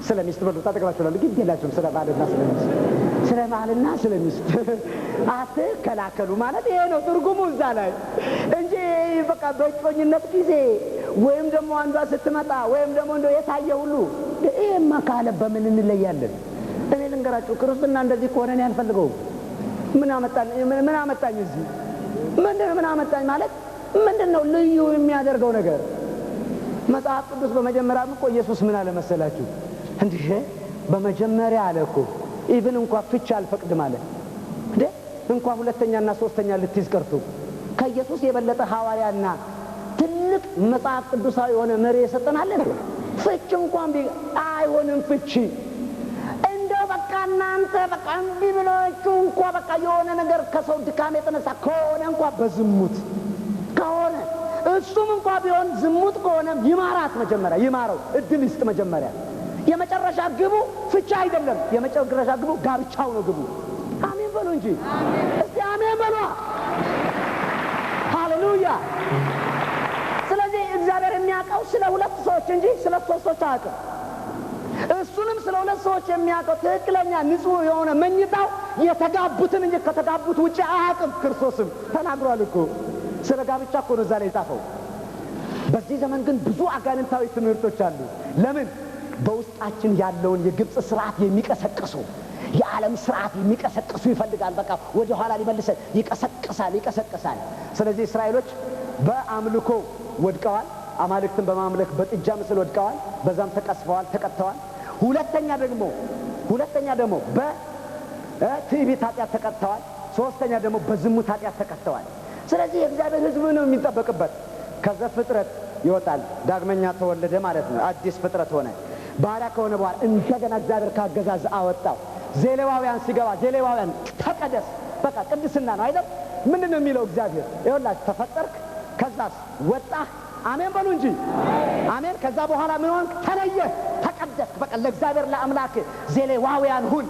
ስለ ሚስት በሉ፣ ታጠቅላችኋለሁ። ግድ የላችሁም። ስለ ባልና ስለ ሚስት፣ ስለ ባልና ስለ ሚስት አትከላከሉ ማለት ይሄ ነው ትርጉሙ እዛ ላይ እንጂ በቃ በእጮኝነት ጊዜ ወይም ደግሞ አንዷ ስትመጣ ወይም ደግሞ እንደው የታየ ሁሉ ይሄማ ካለ በምን እንለያለን? እኔ ልንገራችሁ፣ ክርስትና እንደዚህ ከሆነ እኔ አልፈልገውም። ምን አመጣኝ? ምን አመጣኝ እዚህ? ምንድን ምን አመጣኝ ማለት ምንድን ነው ልዩ የሚያደርገው ነገር? መጽሐፍ ቅዱስ በመጀመሪያም እኮ ኢየሱስ ምን አለ መሰላችሁ? እንዲህ በመጀመሪያ አለ እኮ፣ even እንኳ ፍቺ አልፈቅድም አለ። እንዴ፣ እንኳ ሁለተኛና ሶስተኛ ልትይዝ ቀርቶ ከኢየሱስ የበለጠ ሐዋርያና ትልቅ መጽሐፍ ቅዱሳዊ የሆነ መሪ የሰጠን አለ? ፍቺ እንኳን አይሆንም ፍቺ። እንደው በቃ እናንተ በቃ እምቢ ብላችሁ እንኳ በቃ የሆነ ነገር ከሰው ድካም የተነሳ ከሆነ እንኳ በዝሙት ከሆነ፣ እሱም እንኳ ቢሆን ዝሙት ከሆነ ይማራት መጀመሪያ፣ ይማረው፣ እድል ይስጥ መጀመሪያ። የመጨረሻ ግቡ ፍቻ አይደለም። የመጨረሻ ግቡ ጋብቻው ነው ግቡ። አሜን በሉ እንጂ እስቲ፣ አሜን በሉ። ሃሌሉያ። ስለዚህ እግዚአብሔር የሚያውቀው ስለ ሁለት ሰዎች እንጂ ስለ ሶስት ሰዎች አያውቅም። እሱንም ስለ ሁለት ሰዎች የሚያውቀው ትክክለኛ ንጹሕ የሆነ መኝታው የተጋቡትን እንጂ ከተጋቡት ውጭ አያውቅም። ክርስቶስም ተናግሯል እኮ፣ ስለ ጋብቻ እኮ ነው እዛ ላይ የጻፈው። በዚህ ዘመን ግን ብዙ አጋንንታዊ ትምህርቶች አሉ። ለምን? በውስጣችን ያለውን የግብፅ ስርዓት የሚቀሰቅሱ፣ የዓለም ስርዓት የሚቀሰቅሱ ይፈልጋል። በቃ ወደ ኋላ ሊመልሰን ይቀሰቅሳል፣ ይቀሰቅሳል። ስለዚህ እስራኤሎች በአምልኮ ወድቀዋል። አማልክትን በማምለክ በጥጃ ምስል ወድቀዋል። በዛም ተቀስፈዋል፣ ተቀጥተዋል። ሁለተኛ ደግሞ በትዕቢት ኃጢአት ተቀጥተዋል። ሶስተኛ ደግሞ በዝሙት ኃጢአት ተቀጥተዋል። ስለዚህ የእግዚአብሔር ሕዝብ ነው የሚጠበቅበት። ከዘፍጥረት ይወጣል፣ ዳግመኛ ተወለደ ማለት ነው። አዲስ ፍጥረት ሆነ። ባሪያ ከሆነ በኋላ እንደገና እግዚአብሔር ካገዛዝ አወጣው። ዘሌዋውያን ሲገባ ዘሌዋውያን ተቀደስ፣ በቃ ቅድስና ነው አይደል? ምንድን ነው የሚለው እግዚአብሔር? ይኸውላችሁ ተፈጠርክ፣ ከዛስ ወጣህ። አሜን በሉ እንጂ አሜን። ከዛ በኋላ ምን ሆንክ? ተለየህ፣ ተቀደስክ። በቃ ለእግዚአብሔር ለአምላክ ዘሌዋውያን ሁን።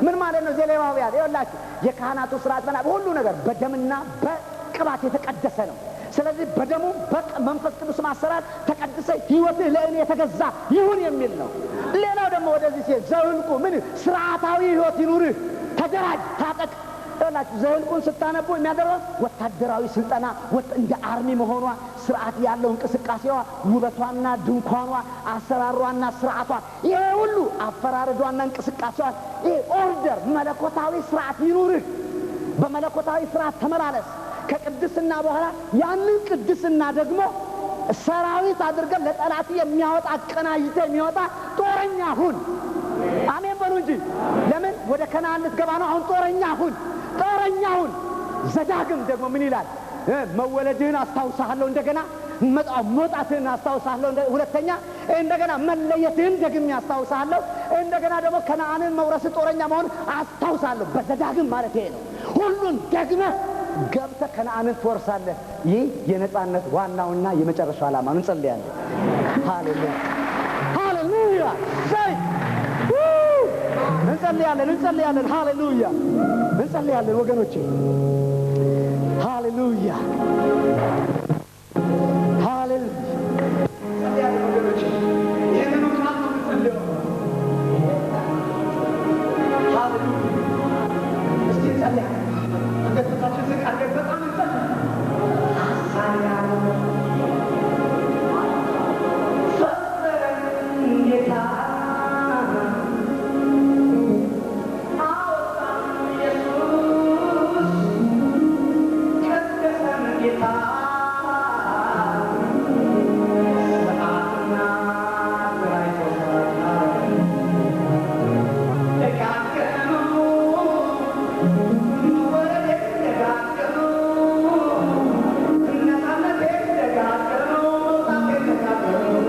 ምን ማለት ነው ዘሌዋውያን? ይኸውላችሁ የካህናቱ ስርዓት መና ሁሉ ነገር በደምና በቅባት የተቀደሰ ነው። ስለዚህ በደሙ በመንፈስ ቅዱስ ማሰራት ተቀድሰ ህይወትህ ለእኔ የተገዛ ይሁን የሚል ነው። ሌላው ደግሞ ወደዚህ ሲሄድ ዘኍልቍ ምን ስርዓታዊ ህይወት ይኑርህ፣ ተደራጅ፣ ታጠቅ። ይኸውላችሁ ዘኍልቍን ስታነቡ የሚያደርገው ወታደራዊ ስልጠና እንደ army መሆኗ፣ ስርዓት ያለው እንቅስቃሴዋ፣ ውበቷና ድንኳኗ፣ አሰራሯና ስርዓቷ፣ ይሄ ሁሉ አፈራረዷና እንቅስቃሴዋ፣ ይሄ order መለኮታዊ ስርዓት ይኑርህ፣ በመለኮታዊ ስርዓት ተመላለስ። ከቅድስና በኋላ ያንን ቅድስና ደግሞ ሰራዊት አድርገን ለጠላት የሚያወጣ አቀናጅተ የሚወጣ ጦረኛ ሁን። አሜን በሉ እንጂ። ለምን ወደ ከነዓን ልትገባ ነው? አሁን ጦረኛ ሁን፣ ጦረኛ ሁን። ዘዳግም ደግሞ ምን ይላል? መወለድህን አስታውሳለሁ፣ እንደገና መውጣትህን አስታውሳለሁ፣ ሁለተኛ እንደገና መለየትህን ደግሜ አስታውሳለሁ፣ እንደገና ደግሞ ከነዓንን መውረስ ጦረኛ መሆን አስታውሳለሁ። በዘዳግም ማለት ይሄ ነው። ሁሉን ደግመህ ገብተህ ከነዓንን ትወርሳለህ። ይህ የነፃነት ዋናውና የመጨረሻው ዓላማ ነው። እንጸልያለን። ሃሌሉያ ሃሌሉያ። ዘይ እንጸልያለን፣ እንጸልያለን። ሃሌሉያ እንጸልያለን ወገኖቼ። ሃሌሉያ ሃሌሉያ። እንጸልያለን ወገኖቼ። ይህንኑ ቃል ነው የምንጸልየው። ሃሌሉያ። እስኪ እንጸልያለን። አንገቶቻችን ዝቅ አድርገን በጣም እንጸልይ። ፈጠረን ጌታ አወጣን ኢየሱስ ቀደሰን ጌታ ስርዓትና አደራጅቶታል። ደጋገመው መወለዴን ደጋገመው ነፃነቴን ደጋገመው መውጣቴን ደጋገመው